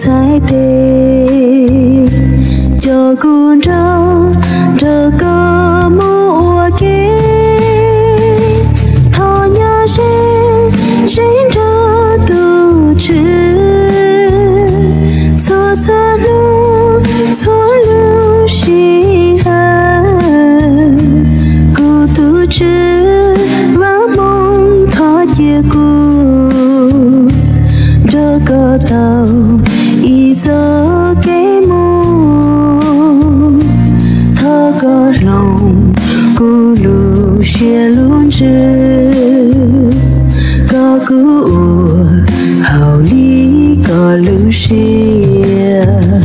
txhais tes, coj kuv nrog, nrog koj mus ua ke. Thov nyob ze, ze nrog tus Tswv txhua txhua hnub, txhua lub sij hawm. Kuv tus Tswv Vaj Hmoob, thov cia kuv nrog koj tau ib txoj kev mus. Thov koj hloov kuv lub siab lub ntsws, kom kuv ua hauj lwm koj lub siab.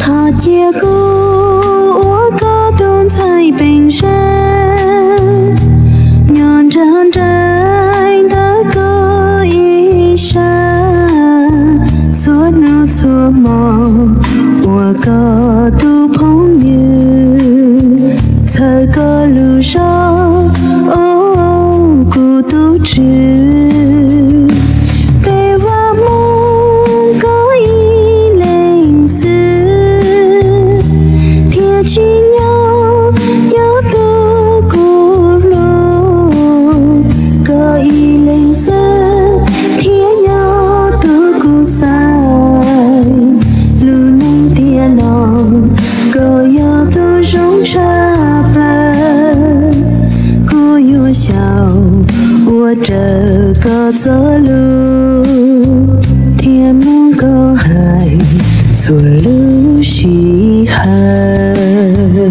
Thov cia kuv ua koj tus ntxhais peem sab, nyob nrog nraim ntawm koj ib sab. Txhua hnub txhua hmo ua koj tus phooj ywg, txhawb koj lub zog, o, kuv tus Tswv. Peb Vaj Hmoob koj ib leeg xwb, thiaj tsim nyog yog tus kuv hlub. Koj ib leeg xwb thiaj yog tus kuv xaiv. Lub neej tiam no koj yog tus zoo tshaj plaws. Kuv yuav xyaum ua raws koj txoj lus, thiab mloog koj hais txhua lub sij hawm.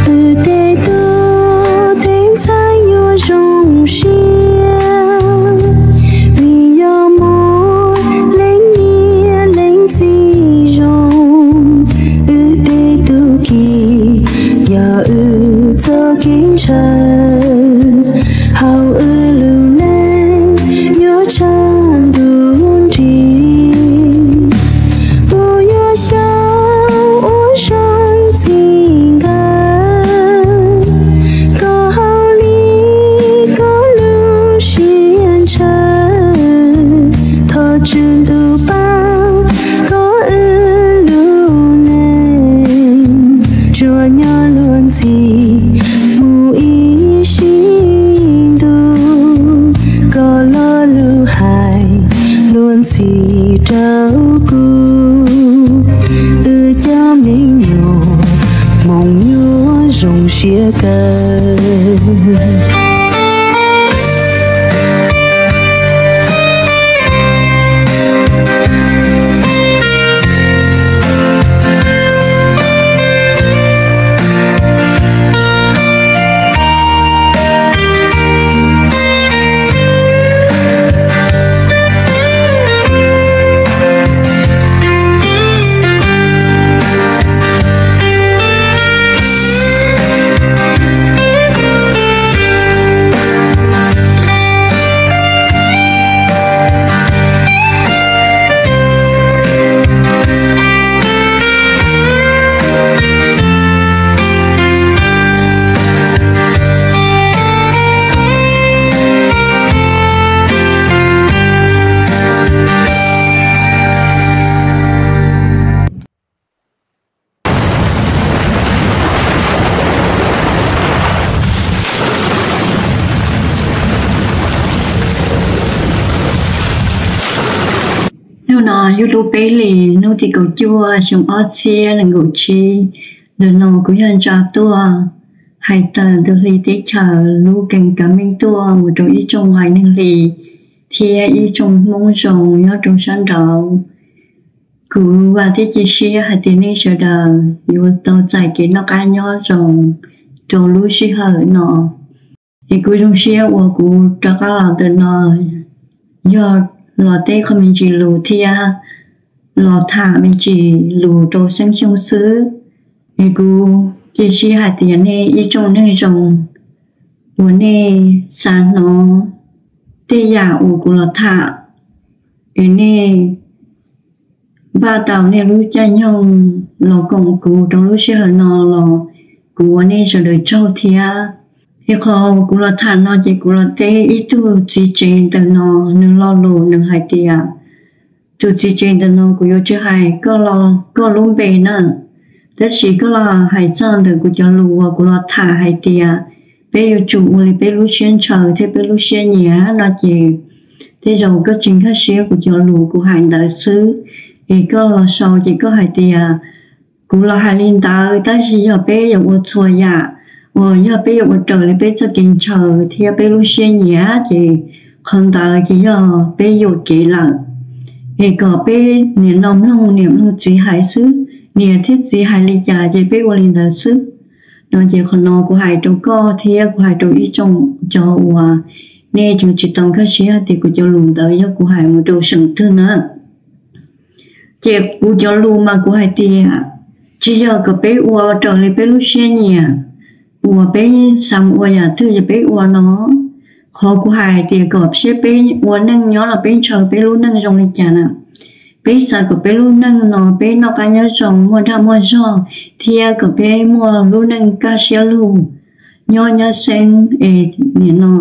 Wb tej tub tej ntxhais yuav zoo siab, vim yog muaj leej niam leej txiv zoo. Wb tej tub ki yog wb txoj kev ntshaw, hauv wb lub neej yuav tshav ntuj nrig. Kuv yuav xyaum ua zoo txij nkawm koj hauj lwm koj lub siab ntshaw. Thov Tswv Ntuj pab kom wb lub neej tsuas nyob luag ntxhi mus ib sim ntuj. Koj lo lus hais luag ntxhi rau kuv, wb cov me nyuam Hmoob yuav zoo siab kawg. Hnub no yog lub peb hlis hnub tim kaum cuaj xyoo ob txhiab nees nkaum tsib. Ntawm no kuv yog Ntsa Tuaj, hais tawm ntug hli teb chaws lub keeb kav meej tuaj mus rau ib tsoom haiv neeg Hli thiab ib tsoom Hmoob zoo nyob rau sab nraud. Kuv vam thiab cia siab hais tias nej sawv daws yuav tau txais kev noj qab nyob zoo rau lub sij hawm no. Es kuv zoo siab uas kuv rov qab los ntawm no yog los teb qhov me ntsis lus thiab los tham me ntsis lus rau Xeeb Xyooj xwb. Es kuv cia siab hais tias nej ib tsoom neeg zoo uas nej xav hnov tej yam uas kuv los tham, es nej npaj tau nej lub caij nyoog los koom kuv rau lub sij hawm no los kuv ua nej sawv daws tsaug thiab. Es qhov kuv los tham no ces kuv los teb ib tug txiv tsev ntawm no, nws lo lus nws hais tias, tus txiv tsev ntawm no kuv yuav tsis hais koj lub npe na, tab sis koj los hais txog ntawm kuv cov lus uas kuv los tham hais tias peb yuav tsum ua li peb lub siab ntshaw thiab peb lub siab nyiam no ces tej zaum koj tsis nkag siab kuv cov lus kuv hais ntawd xwb. Es koj los sau ces koj hais tias kuv los hais li ntawd tab sis yog peb yuav ua txhua yam uas yog peb yuav ua raws li peb txoj kev ntshaw thiab peb lub siab nyiam ces qhov ntawd ces yog peb yuam kev lawm. Es kom peb nim no mloog niam mloog txiv hais xwb, niam thiab txiv hais li cas ces peb ua li ntawd xwb. No ces qhov no kuv hais rau koj thiab kuv hais rau ib tsoom cov uas nej tseem tsis tau nkag siab tias kuv cov lus ntawd yog kuv hais mus rau seem twg na. Ces kuv cov lus mas kuv hais tias tsis yog kom peb ua raws li peb lub siab nyiam, uas peb xav ua yam twg ces peb ua no. Qhov kuv hais tias kom saib peb ua neej nyob los peb ntshaw peb lub neej zoo li cas na. Peb xav kom peb lub neej no peb noj qab nyob zoo muaj dag muaj zog thiab kom peb muaj lub neej kaj siab lug, nyob nyab xeeb es nim no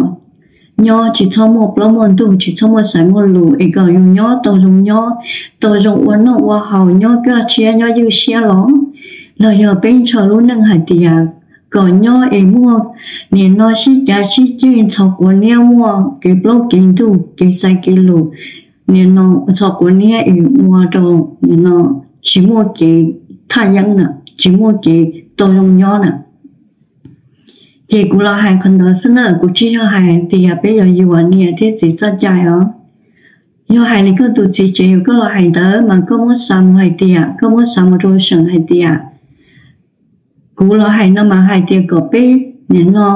nyob tsis txhob muaj plaub muaj ntug, tsis txhob muaj xaiv muaj lus, es kom yus nyob tau zoo nyob, tau zoo ua noj ua haus, nyob kaj siab nyob ywj siab los. Los yog peb ntshaw lub neej hais tias kom nyob es muaj nim no sib cav sib ceg ntxhov quav niab, muaj kev plaub kev ntug kev xaiv kev lus, nim no ntxhov quav niab es ua rau nim no tsis muaj kev thaj yeeb na, tsis muaj kev tau zoo nyob na. Ces kuv los hais qhov ntawd xwb na, kuv tsis yog hais tias peb yuav yuam niam thiab txiv txoj cai os. Yog hais li koj tus txiv tsev uas koj los hais ntawd mas koj muab xa mus hais tias, koj muab xa mus rau seem hais tias kuv los hais no mas hais tias kom peb nim no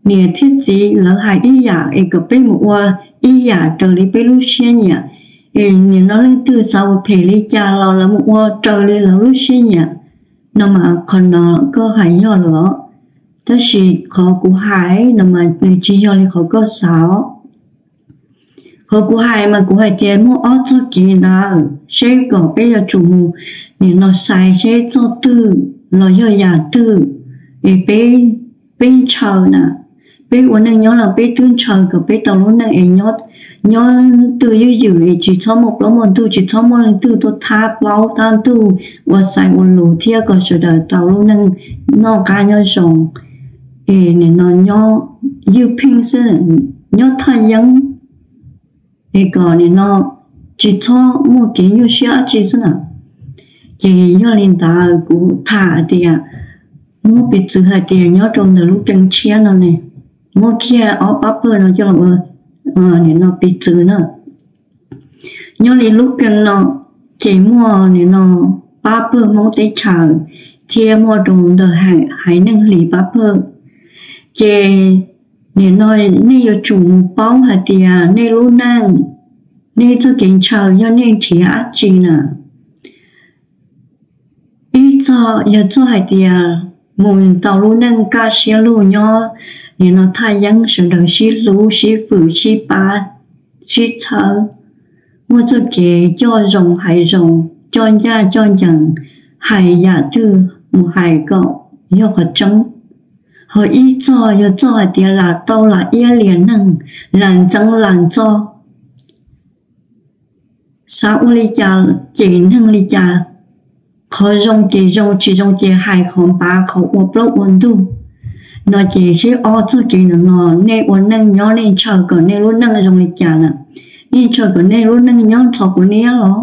niam thiab txiv lawv hais ib yam es kom peb mus ua ib yam raws li peb lub siab nyiam. Es nim no leej twg xav ua phem li cas los lawv mus ua raws li lawv lub siab nyiam. No mas qhov no koj hais yog lawm os, tab sis qhov kuv hais no mas nws tsis yog li qhov koj xav os. Qhov kuv hais mas kuv hais tias muaj ob txoj kev ntawd, seb kom peb yuav tsum mus nim no xaiv seb txoj twg los yog yam twg es peb, peb ntshaw na. Peb ua neej nyob los peb twb ntshaw kom peb tau lub neej es nyob twj ywm es tsis txhob muaj plaub muaj ntug, tsis txhob muaj leej twg tuaj thab plaub thab ntug ua xaiv ua lus thiab kom sawv daws tau lub neej noj qab nyob zoo. Es nim no nyob ywj pheej xwb, nyob thaj yeeb, es kom nim no tsis txhob muaj kev nyuaj siab dab tsi xwb na. Ces yog li ntawd kuv tham tias, muab piv txwv hais tias nyob rau ntawm lub keeb tshiab no ne, muab kiag ob pab pawg no coj los ua nim no piv txwv na. Nyob li lub keeb no ces muaj nim no pab pawg Hmoob teb chaws thiab muaj rau ntawm haiv neeg hlis pab pawg. Ces nim no nej yuav tsum mus paub hais tias nej lub neej, nej txoj kev ntshaw yog nej nrhiav dab tsi na. Ib txoj yog txoj hais tias mus tau lub neej kaj siab lug nyob nim no thaj yeeb sawv daws sib hlub sib fwm sib pab sib txhawb, muaj txoj kev coj zoo hais zoo, coj ncaj coj ncees, hais yam twg mus hais kom yog qhov tseeb. Ho ib txoj yog txoj hais tias lam tau lam iab liam neeg, lam ntxeev lam ntxo, xav ua li cas cem neeg li cas, qhov zoo ces zoo, tsis zoo ces hais qhov npav qhov ua plaub ua ntug. No ces seb ob txoj kev ntawm no nej ua neej nyob nej ntshaw kom nej lub neej zoo li cas na? Nej ntshaw kom nej lub neej nyob ntxhov quav niab los,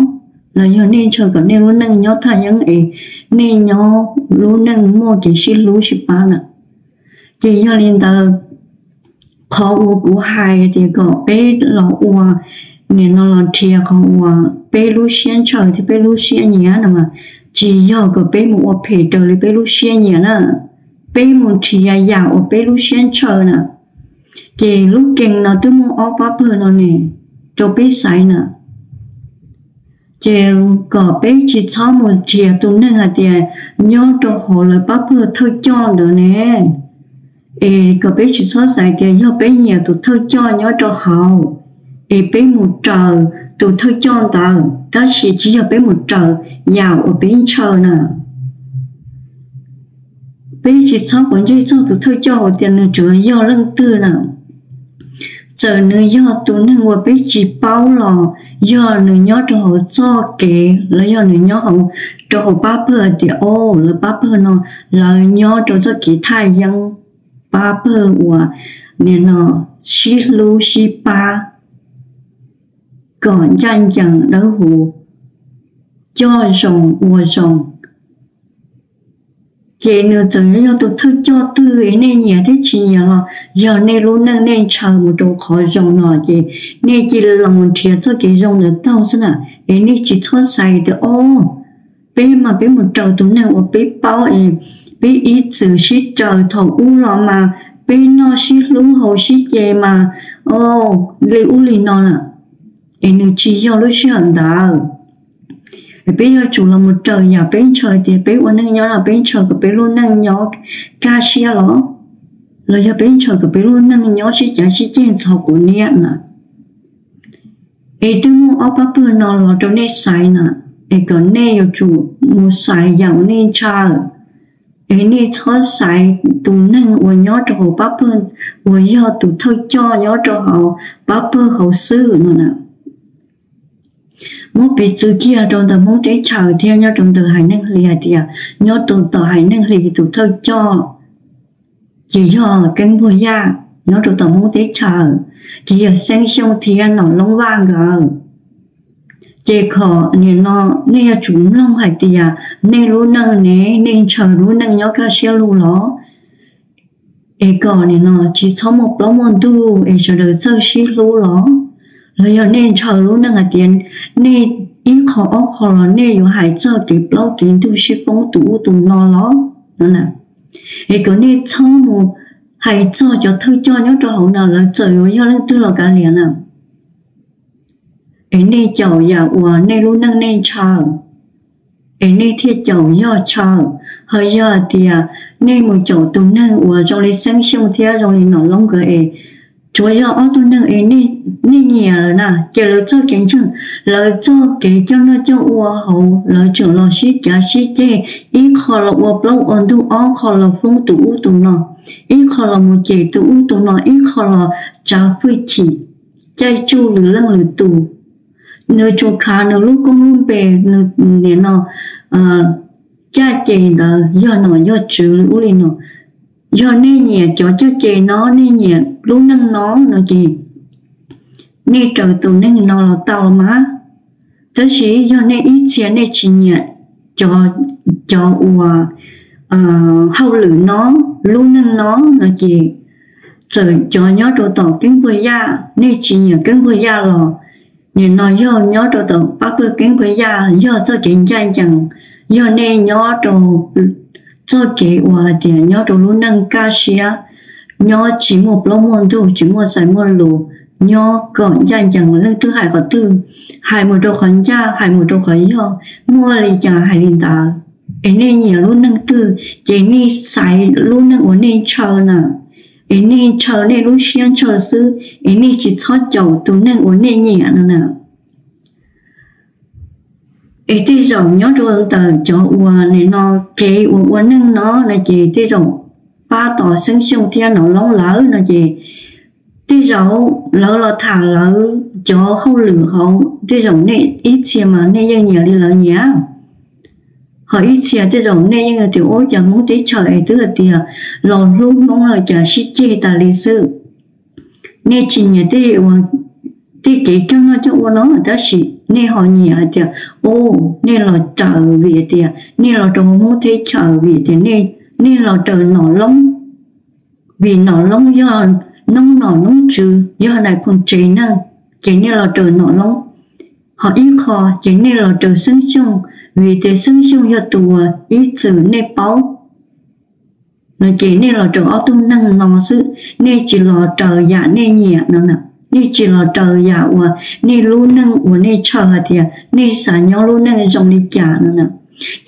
los yog nej ntshaw kom nej lub neej nyob thaj yeeb es nej nyob lub neej muaj kev sib hlub sib pab na? Ces yog li ntawd, qhov uas kuv hais tias kom peb los ua, nim no los nrhiav qhov uas peb lub siab ntshaw thiab peb lub siab nyiam no mas, tsis yog kom peb mus ua phem raws li peb lub siab nyiam na. Peb mus nrhiav yam uas peb lub siab ntshaw na. Ces lub kees no twb muaj ob pab pawg no ne, rau peb xaiv na. Ces kom peb tsis txhob mus nrhiav tus neeg hais tias nyob rau hauv lawv pab pawg thawj coj ntawd ne, es kom peb tsis txhob xaiv tias yog peb nyiam tus thawj coj nyob rau hauv, es peb mus raws tus thawj coj ntawd, tab sis tsis yog peb mus raws yam uas peb ntshaw na. Peb tsis txhob quav ntsej txog tus thawj coj hais tias nws tseem yog leej twg na. Txawm nws yog tus neeg uas peb tsis paub los yog nws nyob rau hauv txoj kev los yog nws nyob hauv, rau hauv pab pawg tias, o, lawv pab pawg no, lawv nyob rau txoj kev thaj yeeb, pab pawg uas nim no sib hlub sib pab, kom ncaj ncees dawb huv, coj zoo ua zoo. Ces nws txawm yog tus thawj coj twg es nej nyiam thiab tsis nyiam los yog nej lub neej nej ntshaw mus rau qhov zoo no ces nej cia li los nrhiav txoj kev zoo ntawd taug xwb na. Es nej tsis txhob xaiv tias, o, peb mas peb mus raws tus neeg uas peb paub es peb ib txwm sib raws thaum ub los mas peb noj sib hlub haus sib ce mas, o, li ub li no na. Es nws tsis yog lub sij hawm ntawd. Peb yuav tsum los mus raws yam peb ntshaw tias peb ua neej nyob no peb ntshaw kom peb lub neej nyob kaj siab los, los yog peb ntshaw kom peb lub neej nyob sib cav sib ceg ntxhov quav niab na. Es twb muaj ob pab pawg no los rau nej xaiv na, es kom nej yuav tsum mus xaiv yam uas nej ntshaw, es nej txhob xaiv tus neeg uas nyob rau hauv pab pawg uas yog tus thawj coj nyob rau hauv pab pawg hauv xwb no na. Muab piv txwv kiag rau ntawm Hmoob teb chaws thiab nyob rau ntawm haiv neeg Hli hais tias nyob rau tom haiv neeg Hli tus thawj coj ces yog Keeb Npuag Yaj nyob rau tom Hmoob teb chaws, ces yog Xeeb Xyooj thiab Nom Loob Vaj nkawd. Ces qhov nim no nej yuav tsum mloog hais tias nej lub neej ne, nej ntshaw lub neej nyob kaj siab lug los, es kom nim no tsis txhob muaj plaub muaj ntug es sawv daws txawj sib hlub los, los yog nej ntshaw lub neej hais tias nej ib qho ob qho los nej yuav hais txog kev plaub kev ntug sib poob tus ub tus no los, es kom nej txhob mus hais txog cov thawj coj nyob rau hauv no lawv txawm yuav yog leej twg los kav liam na. Es nej caum yam uas nej lub neej nej ntshaw, es nej thiaj caum yog chaw. Ho yog hais tias nej mus caum tus neeg uas zoo li Xeeb Xyooj thiab zoo li Nom Loob nkawd es tsuav yog ob tug neeg es nej nyiam lawm na, ces lawv txoj kev ntseeg, lawv txoj kev coj noj coj ua hauv lawv tseem los sib cav sib ceg, ib qho los ua plaub ua ntug, ob qho los foob tus ub tus no, ib qho los mus cem tus ub tus no, ib qho los tsav fwj chim caij tsuj lwm leej lwm tus. Nws tsuas khav nws lub koob lub npe, nws nim no caj ces ntawd yog nom yog tswv li ub li no. Yog nej nyiam cov caj ces no, nej nyiam lub neej no no ces nej raws tus neeg no los tau los mas. Tab sis yog nej ib txhia nej tsis nyiam cov uas hauj lwm no, lub neej no no ces txawm cov nyob rau tom Keeb Npuag Yaj, nej tsis nyiam Keeb Npuag Yaj los nim no yog nyob rau tom pab pawg Keeb Npuag Yaj yog txoj kev ncaj ncees, yog nej nyob rau txoj kev uas hais tias nyob rau lub neej kaj siab, nyob tsis muaj plaub muaj ntug, tsis muaj txais muaj lus, nyob kom ncaj ncees, leej twg hais qhov twg, hais mus rau qhov ncaj, hais mus rau qhov yog, muaj li cas hais li ntawd. Es nej nyiam lub neej twg ces nej xaiv lub neej uas nej ntshaw na, es nej ntshaw nej lub siab ntshaw xwb, es nej tsis txhob caum tus neeg uas nej nyiam no na. Es tej zaum nyob rau ntawm cov uas nim no kev uas ua neej no no ces tej zaum pab tom Xeeb Xyooj thiab Nom Loob lawv no ces tej zaum lawv los tham lawv cov hauj lwm hauv, tej zaum nej ib txhia mas nej yeej nyiam li lawv nyiam. Ho ib txhia tej zaum nej yeej tias ub, cov Hmoob teb chaws es twb hais tias los hlub Hmoob los cas sib ceg tas li xwb. Nej tsis nyiam tej uas tej kev coj noj coj ua no, tab sis nej ho nyiam hais tias, u, nej los raws vim tias nej los rau Hmoob teb chaws, vim tias nej los raws Nom Loob, vim Nom Loob yog noob nom noob tswv, yog nais phoo tsev neeg, ces nej los raws Nom Loob. Ho ib qho ces nej los raws Xeeb Xyooj, vim tias Xeeb Xyooj yog tus uas ib txwm nej paub. no ces nej los raws ob tug neeg no xwb, nej tsis los raws yam nej nyiam no na. Nej tsis los raws yam uas nej lub neej uas nej ntshaw hais tias nej xav nyob lub neej zoo li cas no na.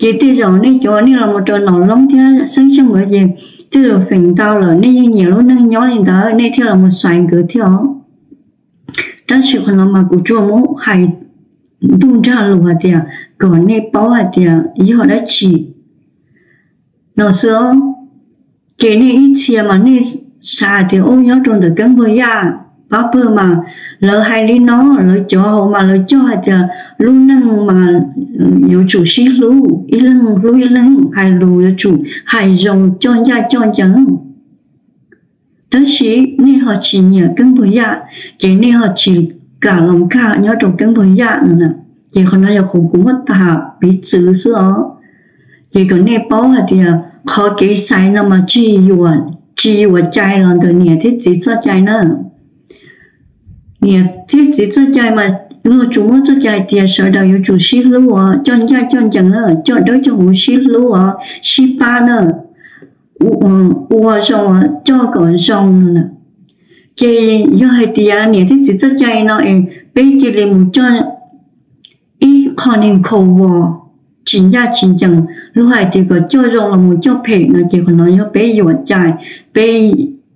Ces tej zaum nej cov nej los mus raws nom loob thiab xeeb xyuam nkawd ces tej zaum feem ntau lawm nej yeej nyiam lub neej nyob li ntawd nej thiaj los mus xaiv nkawd thiab os. Tab sis qhov no mas kuv tsuas muab hais ntuj nrag lus hais tias kom nej paub hais tias yog dab tsi no xwb. Ces nej ib txhia mas nej xav tias ub nyob rau ntawm keeb npawg yaj pab pawg mas lawv hais li no, lawv cov hauv mas lawv coj hais tias lub neej mas yuav tsum sib hlub, ib leeg hlub ib leeg, hais lus yuav tsum hais zoo, coj ncaj coj ncees. Tab sis nej ho tsis nyiam keeb npawg yaj, ces nej ho tsis kam los nkag nyob rau keeb npawg yaj no na. Ces qhov no yog qhov kuv muab tham piv txwv xwb os. Ces kom nej paub hais tias qhov kev xaiv no mas tsis yuam, tsis yuam cai los ntawm niam thiab txiv txoj cai na. Niam thiab txiv txoj cai mas luag tsuas muab txoj cai hais tias sawv daws yuav tsum sib hlub os, coj ncaj coj ncees na, coj dawb coj huv sib hlub os, sib pab na, ua zoo, coj kom zoo no na. Ces yog hais tias niam thiab txiv txoj cai no es peb cia li mus coj ib qho neeg khaus vos tsis ncaj tsis ncees, luag hais tias kom coj zoo los mus coj phem no ces qhov no yog peb yuam cai, peb,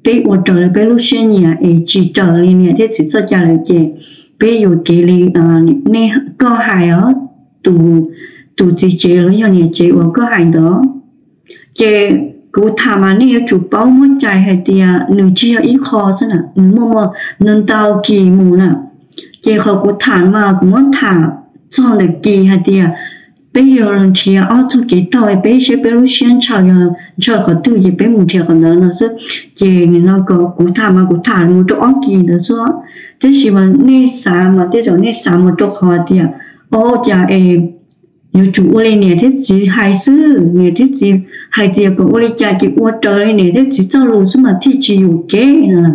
peb ua raws li peb lub siab nyiam es tsis raws li niam thiab txiv txoj cai lawm ces peb yuam kev li nej, koj hais os, tus txiv tsev los yog niam tsev uas koj hais ntawd. Ces kuv tham mas nej yuav tsum paub muab cai hais tias nws tsis yog ib qho xwb na, nws muaj muaj ntau ntau kis mus na. Ces qhov kuv tham mas kuv muab tham txog ntawm kis hais tias peb yuav nrhiav ob txoj kev taug peb seb peb lub siab ntshaw yog ntshaw qhov twg ces peb mus nrhiav qhov ntawd no xwb. Ces nim no kuv tham mas kuv tham mus rau ob kis ntawd xwb. Tab sis mas nej xav mas tej zaum nej xav mus rau qhov tias o cas es yuav tsum ua li niam thiab txiv hais xwb, niam thiab txiv hais tias kom ua li cas ces ua raws li niam thiab txiv txoj lus xwb mas thiaj tsis yuam kev no.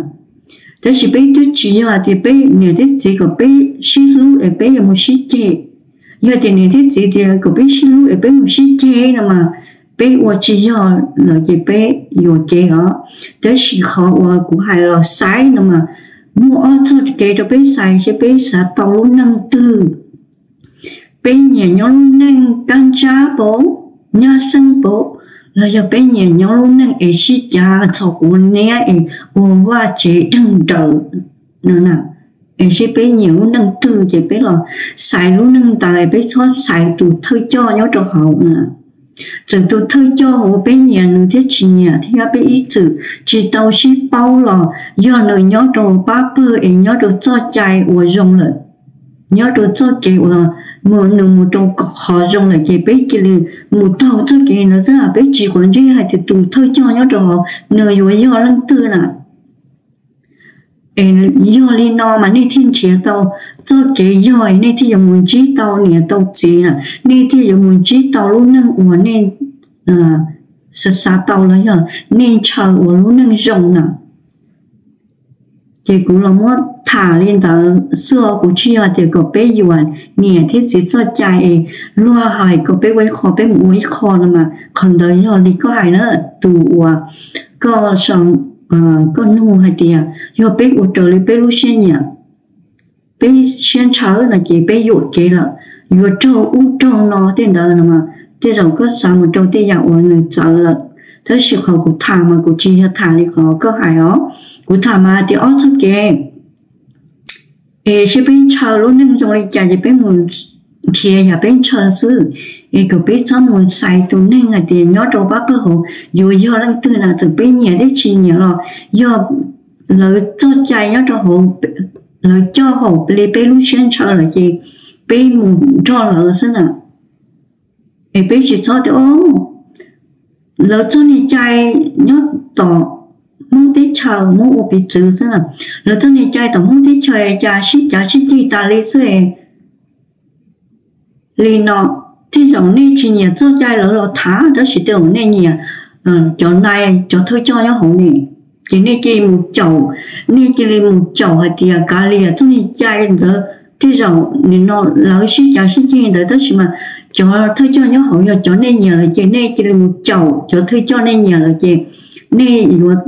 Tab sis peb twb tsis yog hais tias peb niam thiab txiv kom peb sib hlub es peb yuav mus sib ceg. Yog tias niam thiab txiv tias kom peb sib hlub es peb mus sib ceg no mas peb ua tsis yog lawm ces peb yuam kev os. Tab sis qhov uas kuv hais los xaiv no mas muaj ob txoj kev rau peb xaiv seb peb xav tau lub neej twg. Peb nyiam nyob lub neej kab ntsab pauv, nyab xeeb pauv, los yog peb nyiam nyob lub neej es sib cav txhos quav niab es ua vaj tsev deeg nraws no na. Es seb peb nyiam lub neej twg ces peb los xaiv lub neej ntawd, peb txhob xaiv tus thawj coj nyob rau hauv na. Txawm tus thawj coj hauv peb nyiam nws thiab tsis nyiam thiab peb ib txwm tsis tau sib paub los yog nws nyob rau pab pawg es nyob rau txoj cai uas zoo lawm, nyob rau txoj kev uas nws mus rau qhov zoo lawm ces peb cia li mus taug txoj kev ntawd xwb, peb tsis quav ntsej hais tias tus thawj coj nyob rau hauv nws yuav yog leej twg na. Es yog li no mas nej thiaj nrhiav tau txoj kev yog, nej thiaj yuav mus ntsib tau niam tau txiv na, nej thiaj yuav mus ntsib tau lub neej uas nej xav xav tau los yog nej ntshaw ua lub neej zoo na. Ces kuv los muab tham li ntawd xwb, kuv tsis yog tias kom peb yuam niam thiab txiv txoj cai es luag hais kom peb ua ib qho peb mus ua ib qho no mas qhov ntawd yog li koj hais na, tus uas koj, koj nug hais tias yog peb ua raws li peb lub siab nyiam, peb siab ntshaw no ces peb yuam kev lawm, yuav raug ub raug no tej ntawd no mas tej zaum koj xav mus rau tej yam uas nws txawv lawm. Tab sis qhov kuv tham mas kuv tsis yog tham li qhov koj hais os, kuv tham mas tias ob txoj kev es seb peb ntshaw lub neej zoo li cas ces peb mus nrhiav yam peb ntshaw xwb. Es kom peb txhob mus xaiv tus neeg hais tias nyob rau pab pawg hauv yuav yog leej twg na, txawm peb nyiam thiab tsis nyiam los yog lawv txoj cai nyob rau hauv, lawv coj haum li peb lub siab ntshaw lawm ces peb mus nrog lawv xwb na. Es peb tsis txhob tias o lawv txoj niag cai nyob tom Hmoob teb chaws, muab ua piv txwv xwb na, lawv txoj niag cai tom Hmoob teb chaws cas sib cav sib ceg tas li xwb li no. Tej zaum nej tsis nyiam txoj cai lawv los tham, tab sis tej zaum nej nyiam cov nai cov thawj coj nyob hauv ne, ces nej cia li mus caum, nej cia li mus caum hais tias kav liam txoj niag cai ntawd. Tej zaum nim no lawv sib cav sib ceg ntawd tab sis mas cov thawj coj nyob hauv yog cov nej nyiam lawm ces nej cia li mus caum cov thawj coj nej nyiam lawm ces nej yuav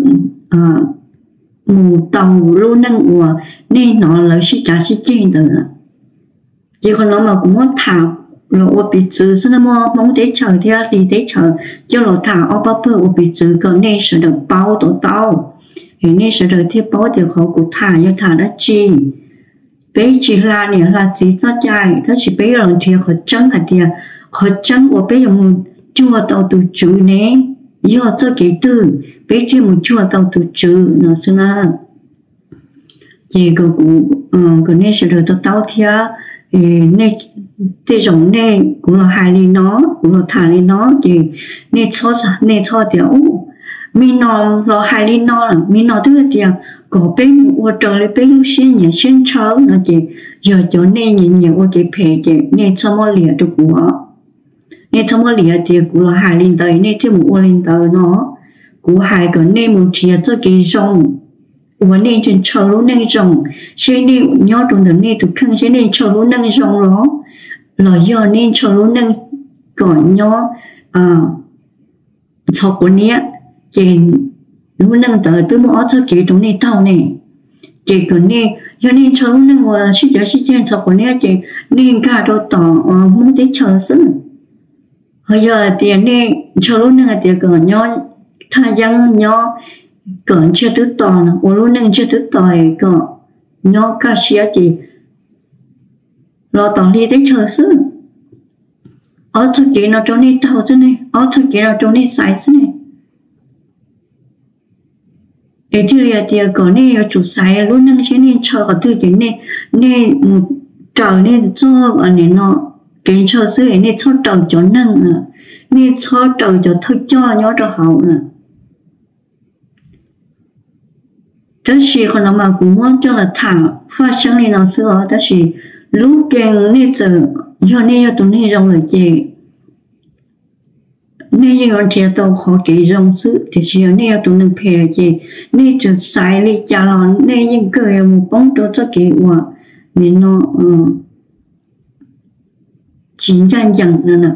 mus tau lub neej uas nej hnov lawv sib cav sib ceg ntawd. Ces qhov no mas kuv muab tham los ua piv txwv xwb na, muaj Hmoob teb chaws thiab Hli teb chaws coj los tham ob pab pawg ua piv txwv kom nej sawv daws paub to taub, es nej sawv daws thiaj paub tias qhov kuv tham yog tham dab tsi. Peb tsis hla niam hla txiv txoj cai, tab sis peb yuav los nrhiav qhov tseeb hais tias qhov tseeb uas peb yuav mus cuag tau tus tswv ne yog txoj kev twg, peb thiaj mus cuag tau tus tswv no xwb na. Ces kom nej sawv daws to taub thiab, tej zaum nej, kuv los hais li no, kuv los tham li no ces nej txhob, nej txhob tias, u, me no los hais li no, me no twb hais tias kom peb mus ua raws li peb lub siab nyiam siab ntshaw no ces yog cov nej nyiam nyiam ua kev phem ces nej txhob muab liam rau kuv. Nej txhob muab liam tias kuv los hais li ntawd nej thiaj mus ua li ntawd no. Kuv hais kom nej mus nrhiav txoj kev zoo uas nej ntshaw lub neej zoo, seb nej nyob rau ntawm nej tus kheej seb nej ntshaw lub neej zoo los, los yog nej ntshaw lub neej kom nyob txhov quav niab, ces lub neej ntawd twb muaj ob txoj kev rau nej taug ne. Ces kom nej, yog nej ntshaw lub neej uas sib cav sib ceg txhov quav niab ces nej nkag rau tom Hmoob teb chaws xwb. Ho yog hais tias nej ntshaw lub neej hais tias kom nyob thaj yeeb, nyob kom ntsiag twb to, ua lub neej ntsiag twb to es kom nyob kaj siab ces los tom Hli teb chaws xwb. Ob txoj kev no rau nej taug xwb ne, ob txoj kev no rau nej xaiv xwb ne. Es thiaj li hais tias kom nej yuav tsum xaiv lub neej seb nej ntshaw qhov twg ces nej, nej mus raws nej txoj, nim no, kev ntshaw xwb es nej txhob raws cov neeg, nej txhob raws cov thawj coj nyob rau hauv na. Tab sis qhov no mas kuv muab coj los tham faj seeb li no xwb os, tab sis lub kees nej txawm, yog nej yog tus neeg zoo lawm ces nej yeej yuav nrhiav tau qhov kev zoo xwb, tiam sis yog nej yog tus neeg phem lawm ces nej txawm xaiv li cas los nej yeej kawg yuav mus poob rau txoj kev uas nim no tsis ncaj ncees no.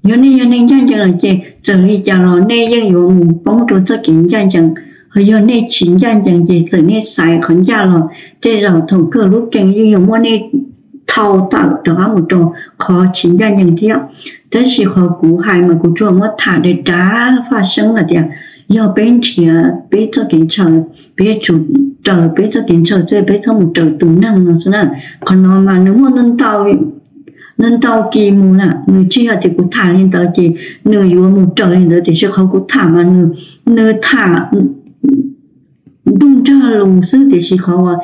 Yog nej yog neeg ncaj ncees lawm ces txawm li cas los nej yeej yuav mus poob rau txoj kev ncaj ncees. Ho yog nej tsis ncaj ncees ces txawm nej xaiv qhov ncaj los tej zaum thaum kawg lub kees yeej yuav muab nej thau tawm rov qab mus rau qhov tsis ncaj ncees thiab. Tab sis qhov kuv hais mas kuv tsuas muab tham dav dav faj seeb hais tias yog peb nrhiav peb txoj kev ntshaw, peb yuav tsum raws peb txoj kev ntshaw xwb, peb txhob mus raws tus neeg no xwb na. Qhov no mas nws muaj ntau kis mus na, nws tsis yog tias kuv tham li ntawd ces nws yuav mus raws li ntawd, tiam sis qhov kuv tham mas nws tham ntuj nrag lus xwb, tiam sis qhov uas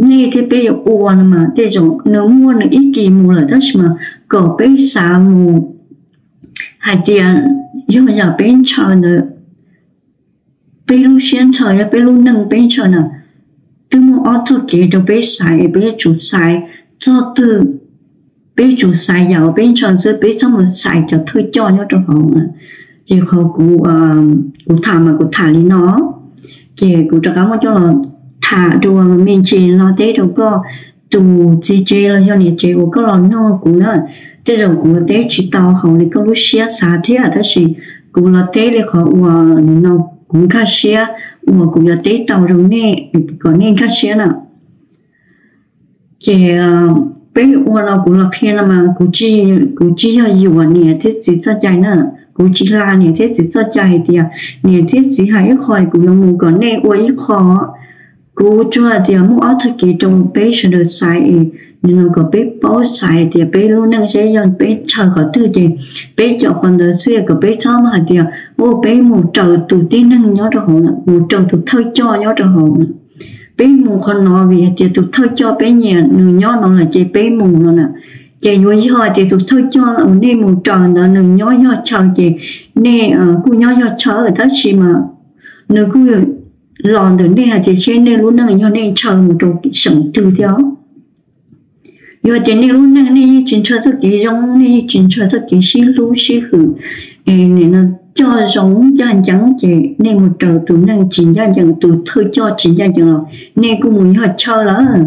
nej thiab peb yuav ua no mas tej zaum nws muaj nws ib kis mus lawm, tab sis mas kom peb xav mus hais tias yog yam peb ntshaw ntawd, peb lub siab ntshaw, yog peb lub neej peb ntshaw na, twb muaj ob txoj kev rau peb xaiv, peb yuav tsum xaiv txog twg, peb yuav tsum xaiv yam uas peb ntshaw xwb, peb txhob mus xaiv cov thawj coj nyob rau hauv na. Ces qhov kuv, kuv tham mas kuv tham li no, ces kuv rov qab muab coj los tham dua me ntsis no teb rau koj tus txiv tsev los yog niam tsev uas koj los nug kuv na. Tej zaum kuv teb tsis tau hauv li koj lub siab xav thiab, tab sis kuv los teb li qhov uas no kuv nkag siab, uas kuv yuav teb tau rau nej kom nej nkag siab na. Ces peb ua no kuv los qhia no mas kuv tsis yog yuam niam thiab txiv txoj cai na, kuv tsis hla niam thiab txiv txoj cai hais tias niam thiab txiv hais ib qho kuv yuav mus kom nej ua ib qho. Kuv tsuas hais tias muaj ob txoj kev rau peb sawv daws xaiv, nim no kom peb paub xaiv tias peb lub neej seb yog peb ntshaw qhov twg ces peb coj qhov ntawd xwb, kom peb txhob hais tias ua peb mus raws tus tib neeg nyob rau hauv, mus raws tus thawj coj nyob rau hauv. Peb mus qhov no vim hais tias tus thawj coj peb nyiam nws nyob no lawm ces peb mus no na. Ces yuav yog hais tias tus thawj coj uas nej mus raws ntawd nws nyob yog chaw ces nej kuj nyob yog chaw, tab sis mas nws kuj los ntawm nej hais tias seb nej lub neej yog nej ntshaw mus rau seem twg thiab. Yog tias nej lub neej nej yeej tsis ntshaw txoj kev zoo, nej yeej tsis ntshaw txoj kev sib hlub sib hwm, es nim no coj zoo ncaj ncees ces nej mus raws tus neeg tsis ncaj ncees, tus thawj coj tsis ncaj ncees los nej kuj mus yog chaw lawm.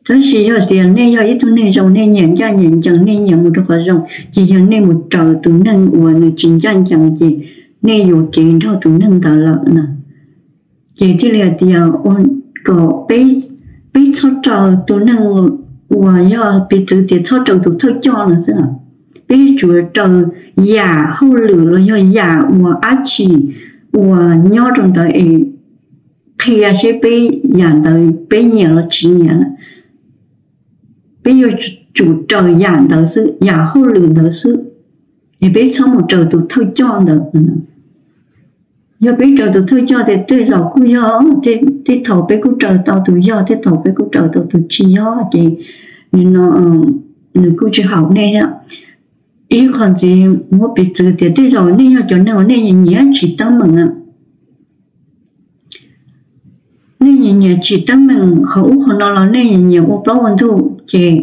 Tab sis yog tias nej yog ib tug neeg zoo, nej nyiam ncaj nyiam ncees, nej nyiam mus rau qhov zoo, ces yog nej mus raws tus neeg uas nws tsis ncaj ncees ces nej yuam kev nrog tus neeg ntawd lawm na. Ces thiaj li hais tias kom peb txhob raws tus neeg uas yog piv txwv tias txhob raws tus thawj coj no xwb. Peb yuav tsum raws yam hauj lwm los yog yam uas dab tsi uas nyob rau ntawd es qhia seb peb yam ntawd peb nyiam los tsis nyiam. Peb yuav tsum raws yam ntawd xwb, yam hauj lwm ntawd xwb, es peb txhob mus raws tus thawj coj ntawd. Yog peb raws tus thawj coj ces tej zaum kuj yog, tej thaum peb kuj raws tau tus yog, tej thaum peb kuj raws tau tus tsis yog ces no nws kuj tsis haum nej. Ib qho ntxiv muab piv txwv tias tej zaum nej yog cov neeg uas nej nyiam tsis teeb meem, nej nyiam tsis teeb meem qhov ub qhov no los nej nyiam ua plaub ua ntug ces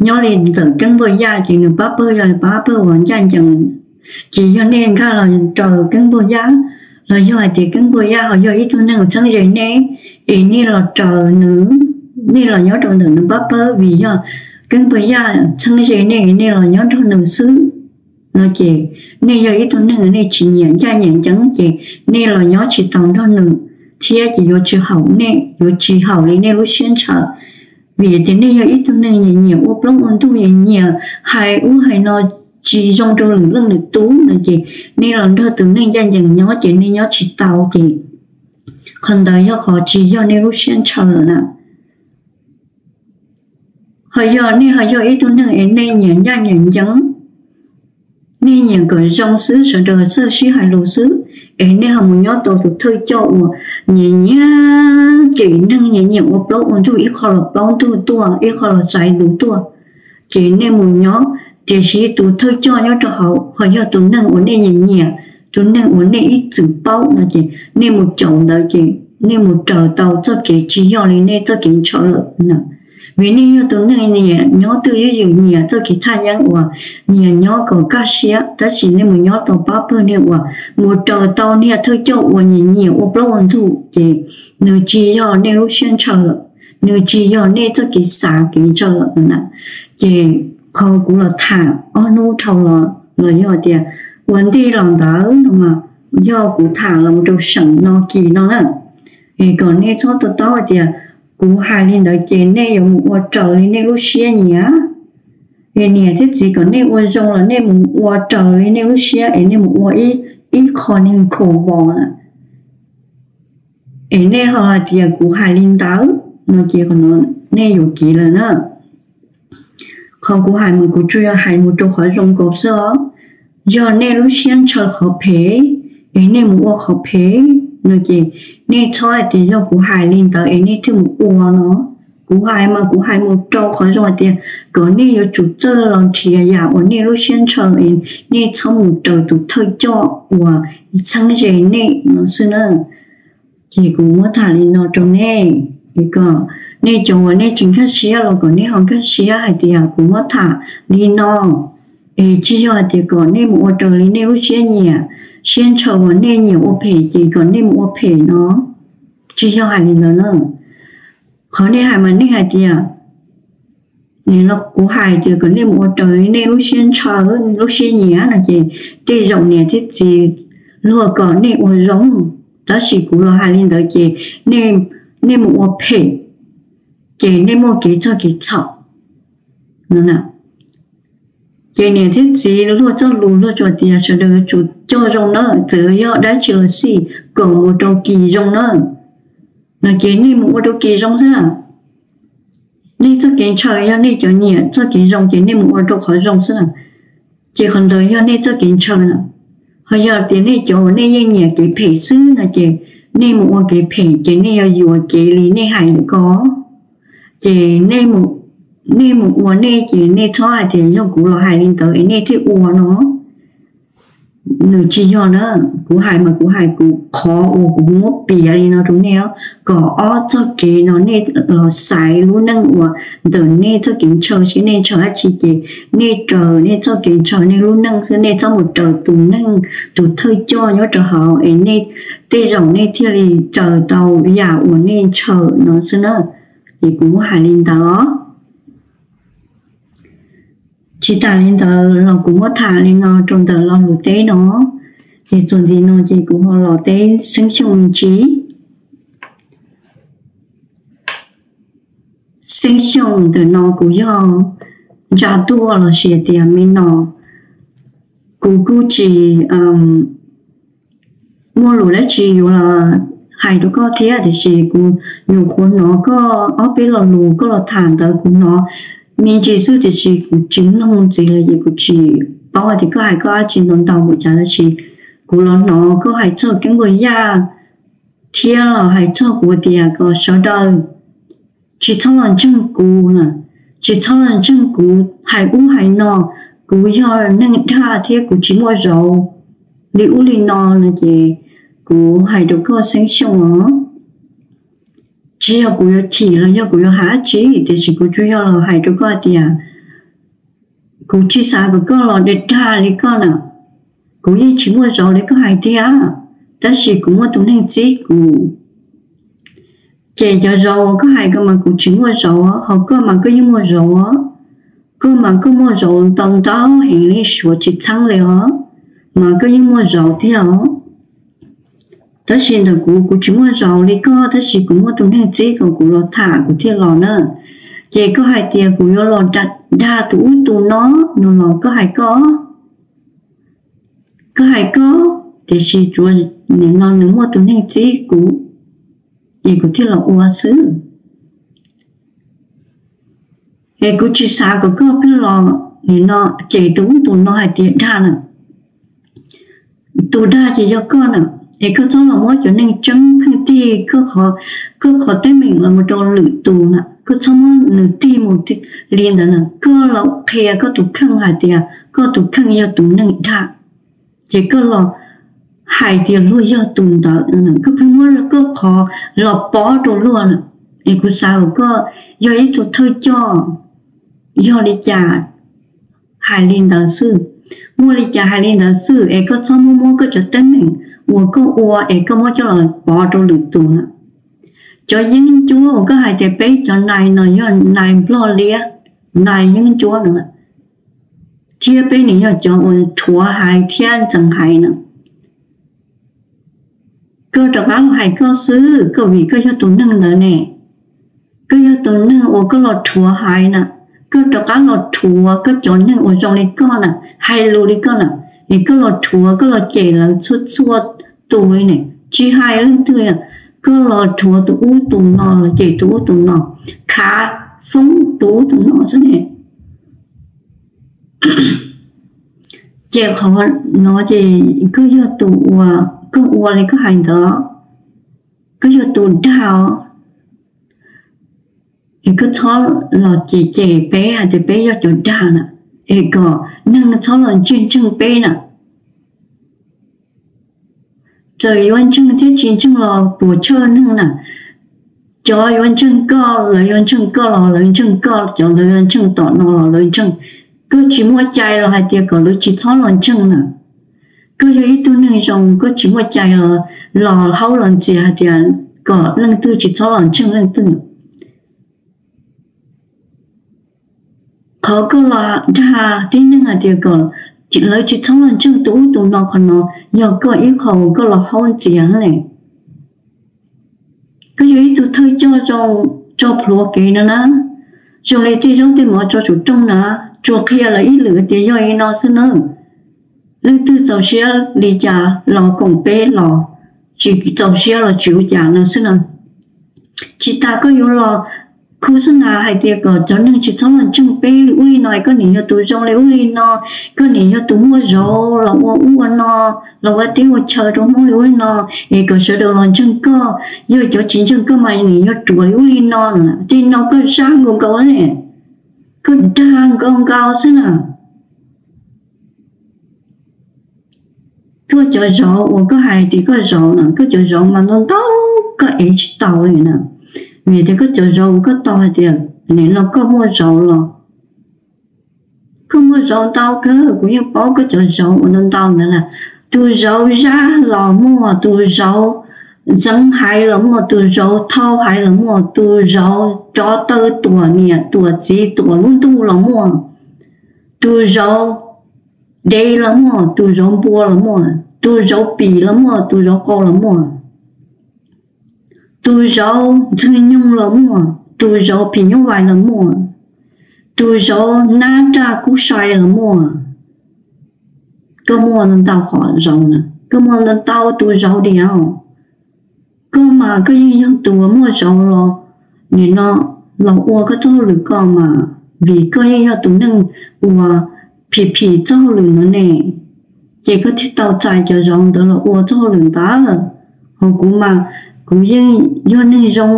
nyob li ntawm keeb npauj yaj ces nws pab pawg yog pab pawg uas ncaj ncees. Ces yog nej nkag los raws keeb npauj yaj, los yog hais tias keeb npauj yaj ho yog ib tug neeg txheeb ze nej, es nej los raws nws, nej los nyob rau ntawm nws pab pawg vim yog keeb npauj yaj txheeb ze nej, nej los nyob nrog nws xwb no ces nej yog ib tug neeg nej tsis nyiam ncaj nyiam ncees ces nej los nyob tsis tau nrog nws thiab ces yuav tsis haum nej, yuav tsis haum li nej lub siab ntshaw. Vim tias nej yog ib tug neeg nyiam ua plaub ua ntug, nyiam hais ub hais no tsis zoo rau lwm leej lwm tus no ces nej los nrog tus neeg ncaj ncees nyob ces nej nyob tsis tau ces qhov ntawd yog qhov tsis yog nej lub siab ntshaw lawm na. Ho yog nej ho yog ib tug neeg es nej nyiam ncaj nyiam ncees, nej nyiam kom zoo xwb, sawv daws txawj sib hais lus xwb, es nej ho mus nyob tau tus thawj coj uas nyiam nyiam cem neeg, nyiam nyiam ua plaub ua ntug, ib qho los plaub ntug tuaj, ib qho los xaiv lus tuaj, ces nej mus nyob, tiam sis tus thawj coj nyob rau hauv ho yog tus neeg uas nej nyiam nyiam, tus neeg uas nej ib txwm paub no ces nej mus caum ntawd ces nej mus raws tau txoj kev tsis yog li nej txoj kev ntshaw lawm na. Vim nej yog tus neeg nyiam nyob twj ywm, nyiam txoj kev thaj yeeb uas nyiam nyob kom kaj siab, tab sis nej mus nyob tau pab pawg niag uas mus raws tau niag thawj coj uas nyiam nyiam ua plaub ua ntug ces nws tsis yog nej lub siab ntshaw lawm, nws tsis yog nej txoj kev xav kev ntshaw lawm na. Ces qhov kuv los tham ob hnub dhau los los yog tias ua ntej los ntawd no mas yog kuv tham los rau seem no kis no na, es kom nej txhob to taub hais tias kuv hais li ntawd ces nej yuav mus ua raws li nej lub siab nyiam. Es niam thiab txiv kom nej ua zoo los nej mus ua raws li nej lub siab es nej mus ua ib qho niag khaus vos na, es nej ho hais tias kuv hais li ntawd no ces qhov no nej yuam kev lawm na. Qhov kuv hais mas kuv tsuas yog hais mus rau qhov zoo nkaus xwb os. Yog nej lub siab ntshaw qhov phem es nej mus ua qhov phem no ces nej txhob hais tias yog kuv hais li ntawd es nej thiaj mus ua no. Kuv hais mas kuv hais mus rau qhov zoo hais tias kom nej yuav tsum txawj los nrhiav yam uas nej lub siab ntshaw es nej txhob mus raws tus thawj coj uas txheeb ze nej no xwb na. Ces kuv muab tham li no rau nej, es kom nej cov uas nej tsis nkag siab los kom nej ho nkag siab hais tias kuv muab tham li no. Es tsis yog hais tias kom nej mus ua raws li nej lub siab nyiam, siab ntshaw uas nej nyiam ua phem ces kom nej mus ua phem no, tsis yog hais li ntawd na. Qhov nej hais mas nej hais tias, kuv hais tias kom nej mus ua raws li nej lub siab ntshaw, lub siab nyiam no ces tej zaum niam thiab txiv luag kom nej ua zoo, tab sis kuv los hais li ntawd ces nej mus ua phem, ces nej muaj kev txog kev txhaum no. Ces niam thiab txiv luag txoj lus luag tsuas tias sawv daws yuav tsum coj zoo na, txawm yog dab tsi los xij kom mus rau kis zoo na, no ces nej mus ua rau kis zoo xwb. Nej txoj kev ntshaw yog nej cov nyiam txoj kev zoo ces nej mus ua rau qhov zoo xwb na, ces qhov ntawd yog nej txoj kev ntshaw na. Ho yog tias nej cov uas nej yeej nyiam kev phem xwb no ces nej mus ua kev phem ces nej yuav yuam kev li nej hais ko, ces nej mus ua nej ces nej txhob hais tias yog kuv los hais li ntawd es nej thiaj ua no. Nws tsis yog na, kuv hais mas kuv hais kuv qhov uas kuv muab piav li no rau nej os, kom ob txoj kev no nej los xaiv lub neej uas ntawm nej txoj kev ntshaw, seb nej ntshaw dab tsi ces nej raws nej txoj kev ntshaw nej lub neej xwb, nej txhob mus raws tus neeg tus thawj coj nyob rau hauv es nej tej zaum nej thiaj li raws tau yam uas nej ntshaw no xwb na. Ces kuv muab hais li ntawd os. Tsis tas li ntawd los kuv muab tham li no rau ntawm lo lus teb no. Es txuas ntxiv no ces kuv ho los teb Xeeb Xyooj me ntsis. Xeeb Xyooj ntawm no kuv yog ntsa tuaj los sis tias me no, kuv kuj tsis muaj lus dab tsi yuav hais rau koj thiab, tiam sis kuv nyuam qhuav hnov koj ob peb lo lus koj los tham ntawd, kuv hnov me ntsis xwb tiam sis kuv tsis mloog ntxiv los ces kuv tsis paub hais tias koj hais koj dab tsi ntau ntau ua cas, tab sis kuv los hnov koj hais txog keeb npua yaj thiab los hais txog kuv tias kom sawv daws tsis txhob los ntseeg kuv na, tsis txhob los ntseeg kuv hais ub hais no, kuv yog neeg dag thiab kuv tsis muaj zauv li ub li no no ces kuv hais rau koj Xeeb Xyooj os, tsis yog kuv yuav chim los yog kuv yuav hais dab tsi, tiam sis kuv tsuas yog los hais rau koj tias kuv tsis xav kom koj los dag dag li koj na. Kuv yeej tsis muaj zauv li koj hais tiag, tab sis kuv muaj tus neeg txib kuv. Ces cov zauv uas koj hais ko mas kuv tsis muaj zauv, ho koj mas koj yeej muaj zauv. Koj mas koj muaj zauv ntau ntau heev li, suav tsis txheeb li os, mas koj yeej muaj zauv tiag os. Tab sis ntawm kuv, kuv tsis muaj zauv li koj, tab sis kuv muaj tus neeg txib kom kuv los tham kuv thiaj los na. Ces koj hais tias kuv yuav los dag tus ub tus no, no los koj hais koj, koj hais koj, tiam sis tsuav nim no nws muaj tus neeg txib kuv, ces kuv thiaj los ua xwb. Es kuv tsis xav kom koj pheej los nim no cem tus ub tus no hais tias dag na. Tus dag ces yog koj na, es koj txhob los muab cov neeg tseeb pheej tig koj qhov teeb meem los mus rau lwm tus na, koj txhob muab nws tig mus li ntawd na. Koj los qhia koj tus kheej hais tias koj tus kheej yog tus neeg dag, ces koj los hais tias luag yog tus ntawd, koj pheej muab koj qhov los pov rau luag na. Es kuv xav kom koj yog ib tug thawj coj, yog li cas hais li ntawd xwb, muaj li cas hais li ntawd xwb, es koj txhob muab muab koj cov teeb meem uas koj ua es koj muab coj los pov rau lwm tus na. Cov yeeb ncuab uas koj hais tias peb cov nais no yog nais nplog liab, nais yeeb ncuab no, thiab peb nim yog cov uas rhuav haiv thiab ntxeev haiv no. Koj rov qab los hais koj xwb, koj vim koj yog tus neeg ntawd ne. Koj yog tus neeg uas koj los rhuav haiv na, koj rov qab los rhuav koj cov neeg uas zoo li koj na, hais lus li koj na, es koj los rhuav koj los cem lawv txhua txhua tus li ne, tsis hais leej twg, koj los rhuav tus ub tus no, los cem tus ub tus no, khav foob tus ub tus no xwb ne. Ces qhov no ces koj yog tus uas koj ua li koj hais ntawd, koj yog tus dag os. Es koj txhob los cem cem peb hais tias peb yog cov dag na, es kom neeg txhob los ntseeg ntseeg peb na. Txawm yuav ntseeg thiab tsis ntseeg los puas chawj neeg na. Cov yuav ntseeg koj, lawv yuav ntseeg koj los lawv ntseeg koj, cov lawv yuav ntseeg tom no los lawv ntseeg. Koj tsis muaj cai los hais tias kom lawv tsis txhob los ntseeg na. Koj yog ib tug neeg zoo, koj tsis muaj cai los, los haub los ntxias hais tias kom leej twg tsis txhob los ntseeg leej twg. Qhov koj los dag tib neeg hais tias kom lawv tsis txhob los ntseeg tus ub tus no, qhov no yog koj ib qho uas koj los haub ntxias ne. Koj yog ib tug thawj coj zoo tso plhuav kev no na, zoo li tej zaub tej mov tso saum rooj na, tsuas qhia lawv ib lwm tias yog li no xwb na. Leej twg txaus siab li cas los koom peb los, tsis txaus siab los tsis ua cas no xwb na. Tsis tas koj yuav los khub xub nas hais tias kom cov neeg tsis txhob los ntseeg peb li ub li no, koj nim yog tus zoo li ub li no, koj nim yog tus muaj zauv los ua ub ua no, los ua teb ua chaw rau Hmoob li ub li no, es kom sawv daws los ntseeg koj. Yog cov tsis ntseeg koj mas nim yog ruam li ub li no, tej no koj zab nkaus nkaus ne, koj dag nkaus nkaus xwb na. Koj cov zauv uas koj hais tias koj zauv na, koj cov zauv mas ntau ntau koj ev tsis tau li na. Vim tias koj cov zauv uas koj tau hais tias nim no koj muaj zauv los, koj muaj zauv ntau kawg, kuv yeej paub koj cov zauv uas ntau ntau ntawd na. Tus zauv zab los muaj, tus zauv ntxeev haiv los muaj, tus zauv thau haiv los muaj, tus zauv rov taw tuam niam tuam txiv tuam lub ntuj los muaj, tus zauv dev los muaj, tus zauv npua los muaj. Tus zauv pim los muaj, tus zauv qau los muaj, tus zauv ntxwg nyoog los muaj, tus zauv phim nyuj vais los muaj, tus zauv nab raj kub sai los muaj. Koj muaj ntau hom zauv na, koj muaj ntau tus zauv diam. Koj mas koj yeej yog tus uas muaj zauv los, nim no los ua koj txoj hauj lwm koj mas, vim koj yeej yog tus neeg uas phim phim txoj hauj lwm no ne, ces koj thiaj tau txais cov zauv ntawd los ua txoj hauj lwm ntawd. Ho kuv mas kuv yeej yog neeg zoo,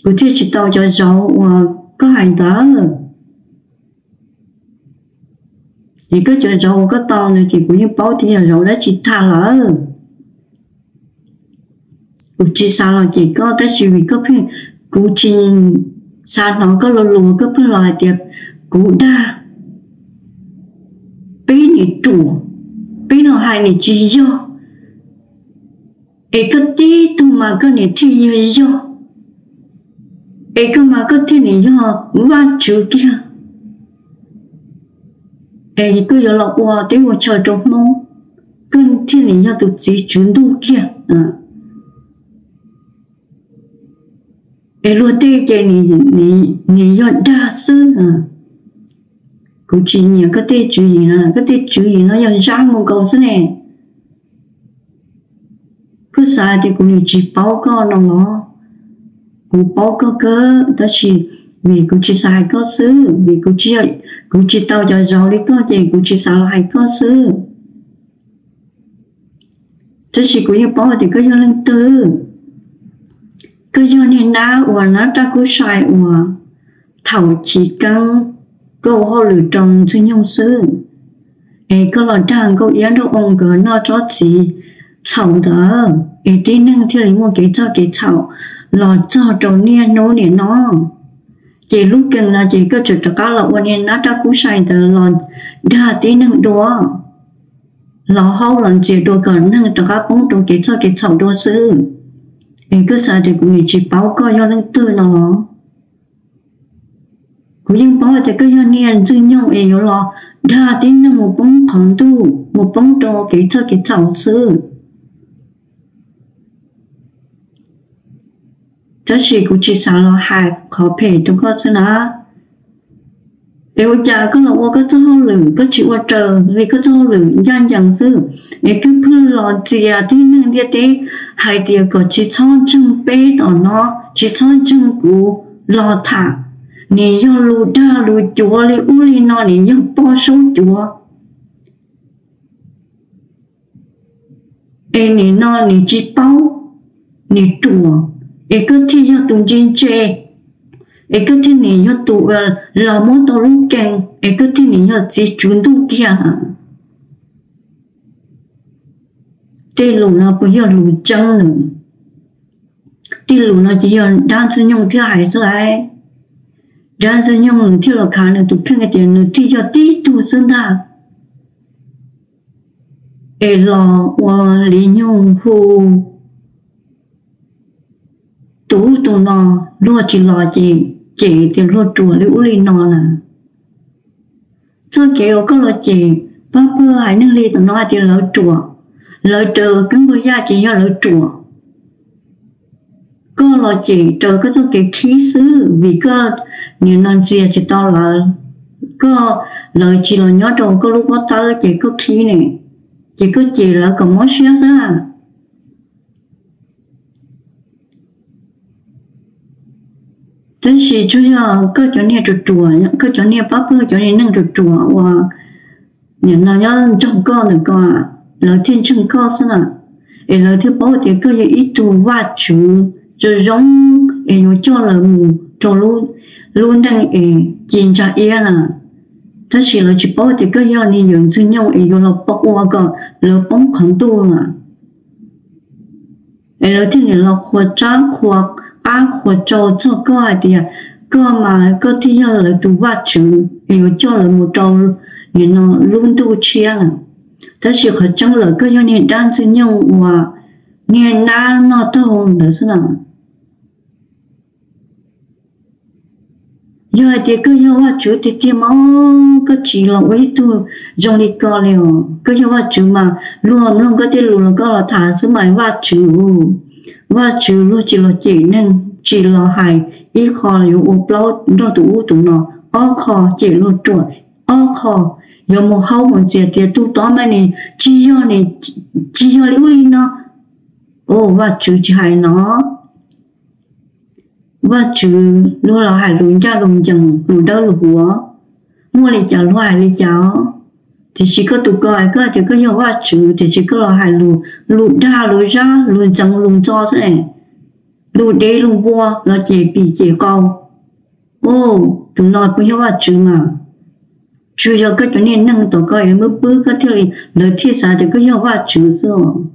kuv thiaj tsis tau cov zauv uas koj hais ntawd. Ces koj cov zauv uas koj tau ntawd ces kuv yeej paub tias yog zauv dab tsi tag lawm. Kuv tsis xav los cem koj tab sis vim koj pheej, kuv tsis xav hnov koj lo lus koj pheej los hais tias kuv dag, peb niam ruam, peb los hais niam tsis yog, es koj tib tug mas koj niam thiaj yog yog, es koj mas koj thiaj niam yog Vajtswv kiag, es koj yuav los ua teb ua chaw rau Hmoob, koj thiaj niam yog tus txiv tswv ntuj kiag. Es luag tej ces nim yog dag xwb. Kuv tsis nyiam koj tej tswv yim no, koj tej tswv yim no yog zab mus nkaus xwb ne. Koj xav tias kuv nim tsis paub koj no los? Kuv paub koj kawg tab sis vim kuv tsis xav hais koj xwb, vim kuv tsis tau cov zauv li koj ces kuv tsis xav los hais koj xwb. Tab sis kuv yeej paub tias koj yog leej twg. Koj yog niag nab uas nab raj kub sai uas thaum chiv keeb koj ua hauj lwm rau ntxwg nyoog xwb, es koj los dag Nkauj Iab Nraug Oo nkawd noj tsob txiv txhaum ntawd es tib neeg thiaj li muaj kev txog kev txhaum los txog rau niaj hnub niam no. Ces lub kees no ces koj tseem rov qab los ua niag nab raj kub sai ntawd los dag tib neeg dua, los haub los ntxias dua kom neeg rov qab poob rau kev txog kev txhaum dua xwb. Es koj xav tias kuv nim tsis paub koj yog leej twg no los? Kuv yeej paub tias koj yog niag ntxwg nyoog es yuav los dag tib neeg mus poob qhov ntuj, mus poob rau kev txog kev txhaum xwb. Tab sis kuv tsis xav los hais qhov phem rau koj xwb na. Es ua cas koj los ua koj txoj hauj lwm koj tsis ua raws li koj txoj hauj lwm ncaj ncees xwb, es koj pheej los ntxias tib neeg ntiaj teb hais tias kom tsis txhob ntseeg peb tom no, tsis txhob ntseeg kuv los tham, nim yog lus dag lus cuav li ub li no, nim yog poj saub cuav. Es nim no nim tsis paub, nim ruam, es koj thiaj yog tus ntse ntse, es koj thiaj nim yog tus los muab tau lub kees, es koj thiaj nim yog txiv tswv ntuj kiag. Tej lus no puas yog lus tseeb lawm? Tej lus no ces yog dab ntxwg nyoog thiaj hais xwb lauj. Dab ntxwg nyoog nws thiaj los khav nws tus kheej hais tias nws thiaj yog tib tug xwb ntag. Es los ua li nyuj hu tus ub tus no, luag tsis los ces cem tias luag ruam li ub li no na. Txoj kev uas koj los cem pab pawg haiv neeg li tom no hais tias lawv ruam, lawv raws keeb pawg yaj ces yog lawv ruam. Koj los cem raws koj txoj kev khib xwb vim koj nim no ntxias tsis tau lawv, koj, lawv tsis los nyob rau koj lub pob tawb ces koj khib ne, ces koj cem lawv kom mob siab xwb. Tab sis tsuas yog koj cov niag ruam ruam, koj cov niag pab pawg cov niag neeg ruam ruam uas nim no nyob nrog koj ntawm ko, lawv thiaj ntseeg koj xwb na. Es lawv thiaj paub tias koj yog ib tug Vajtswv zoo zoo es yuav coj lawv mus rau lub neej es ci ntsa iab na. Tab sis lawv tsis paub tias koj yog niag yawm ntxwg nyoog es yuav los pab ua kom lawv poob qhov ntuj na. Es lawv thiaj nim los qhuas tsab qhuas qab qhuas tsau txog koj hais tias koj mas koj thiaj yog lawv tus vaj tswv es yuav coj lawv mus rau nim no lub ntuj tshiab na. Tab sis qhov tseeb lawm koj yog niag dab ntxwg nyoog uas niag nab noj taug ntawd xwb na. Yog hais tias koj yog Vajtswv tiag tiag mas koj tsis los ua ib tug zoo li ko li os. Koj yog Vajtswv mas luag mloog koj tej lus los koj los tham xwb mas Vajtswv, Vajtswv luag tsis los cem neeg, tsis los hais ib qho yuav ua plaub nrog tus ub tus no, ob qho cem luag ruam, ob qho yuav mus haub mus ntxias tias tus tod mas nws tsis yog, tsis yog li ub li no. Ua Vajtswv tsis hais no. Vajtswv luag los hais lus ncaj lus ncees, lus dawb lus huv, muaj li cas luag hais li cas. Tiam sis koj tus ko, koj tias koj yog Vajtswv tiam sis koj los hais lus, lus dag lus zab, lus ntxeev lus ntxo xwb, lus dev lus npua los cem pim cem qau. Tus no puas yog Vajtswv mas? Tsuas yog koj cov niag neeg tom koj es muab pwb koj thiaj li, lawv thiaj xav tias koj yog Vajtswv xwb.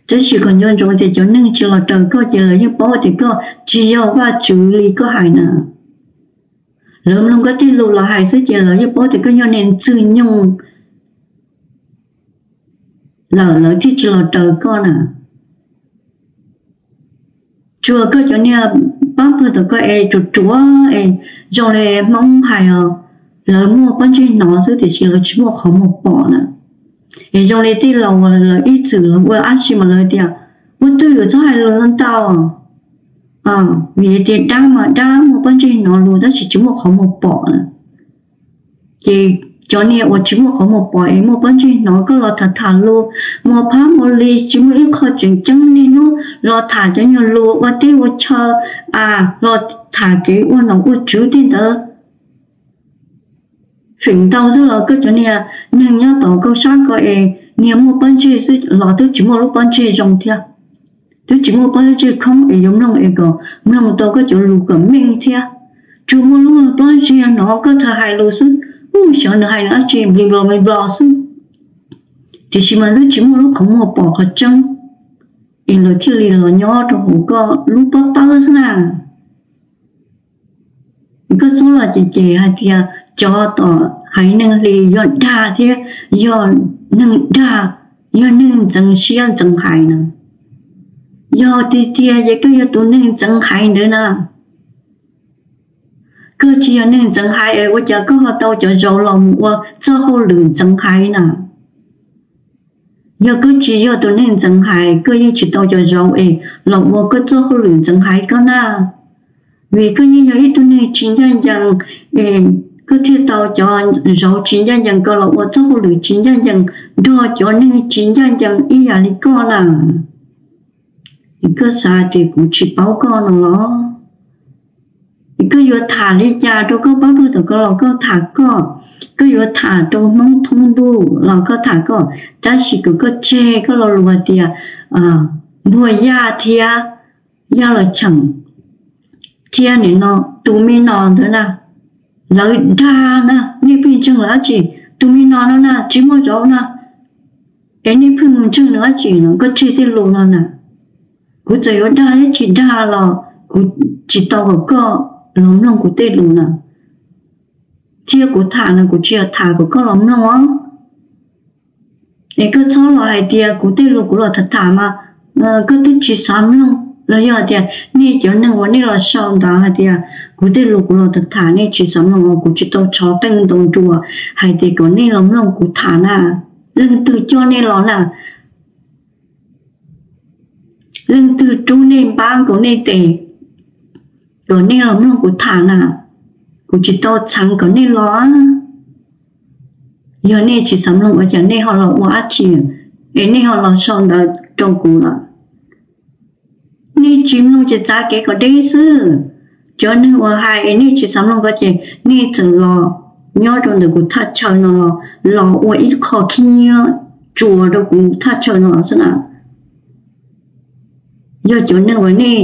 Tab sis kom nco ntsoov tias cov neeg tsis los raws koj ces lawv yeej paub tias koj tsis yog Vajtswv li koj hais na. Lawv mloog koj tej lus los hais xwb ces lawv yeej paub tias koj yog niag ntxwg nyoog lawm lawv thiaj tsis los raws koj na. Tsuas koj cov niag pab pawg tom koj es ruam ruam es zoo li Hmoob hais os, lawv muaj pob ntseg hnov xwb tiam sis lawv tsis muaj qhov muag pom na. Es zoo li tej laus lawv ib txwm lawv ua dab tsi mas lawv tias, ua twj ywm txhob hais lus ntau, vim tias dab mas dab muaj pob ntseg hnov lus tab sis tsis muaj qhov muag pom na. Ces cov niag uas tsis muaj qhov muag pom es muaj pob ntseg hnov koj los tham tham lus, muaj phab muaj li tsis muaj ib qho tseem ceeb, niaj hnub los tham cov nyuag lus ua teb ua chaw, a, los tham kev ua nom ua tswv tej ntawd. Feem ntau xwb los koj cov niag neeg nyob tom koj sab ko es niag muaj pob ntseg xwb los twb tsis muaj lub pob ntseg zoo thiab. Twb tsis muaj pob ntseg khoob es yuav mloog es kom mloog tau koj cov lus kom meej thiab. Tsuas muaj lub pob ntseg hnov koj tham hais lus xwb, ub, xyov nws hais nws dab tsi nplig nplos nplig nplos xwb. Tiam sis mas twb tsis muaj lub qhov muag pom qhov tseeb es lawv thiaj li los nyob rau hauv koj lub pob tawb xwb na. Koj txhob los cem cem hais tias cov tom haiv neeg hli yog dag thiab yog neeg dag, yog neeg ntxeev siab ntxeev haiv na. Yog tiag tiag ces koj yog tus neeg ntxeev haiv ntawd na. Koj tsis yog neeg ntxeev haiv es ua cas koj ho tau cov zauv los mus ua txoj hauj lwm ntxeev haiv na? Yog koj tsis yog tus neeg ntxeev haiv koj yeej tsis tau cov zauv es los ua koj txoj hauj lwm ntxeev haiv koj na. Vim koj yeej yog ib tug neeg tsis ncaj ncees es koj thiaj tau cov zauv tsis ncaj ncees ko los ua txoj hauj lwm tsis ncaj ncees nrog cov neeg tsis ncaj ncees ib yam li koj na. Koj xav tias kuv tsis paub koj no los? Koj yuav tham li cas rau koj pab pawg tom koj los koj tham koj, koj yuav tham rau Hmoob thoob ntuj los koj tham koj, tab sis kom koj tseg koj lo lus hais tias npuag yaj thiab yaj los cheem thiab nim no tus me no ntawd na, lawv dag na, nej pheej ntseeg lawv dab tsi? Tus me no no na tsis muaj zauv na, es nej pheej mus ntseeg nws dab tsi no? Koj tseg tej lus no na. Kuv txawm yuav dag thiab tsis dag los kuv tsis tau kom koj los mloog kuv tej lus na. Thiab kuv tham no kuv tsis yog tham kom koj los mloog os. Es koj txhob los hais tias kuv tej lus kuv los tham tham mas koj twb tsis xav mloog, los yog hais tias nej cov neeg uas nej los sau ntawd hais tias kuv tej lus kuv los tham tham nej tsis xav mloog os, kuv tsis tau tshov qeej ntaus nruas hais tias kom nej los mloog kuv tham na. Leej twg coj nej los na? Leej twg rub nej npab nkaus nej tes kom nej los mloog kuv tham na? Kuv tsis tau txheev kom nej los. Yog nej tsis xav mloog ua cas nej ho los ua dab tsi es nej ho los sau ntawv rau kuv lawm? Nej tsis mloog ces txav kev kom deb xwb. Cov neeg uas hais es nej tsis xav mloog ko ces nej txawm los nyob rau ntawm kuv thaj chaw no los, los ua ib qho khib nyiab tsuas rau kuv thaj chaw no xwb na. Yog cov neeg uas nej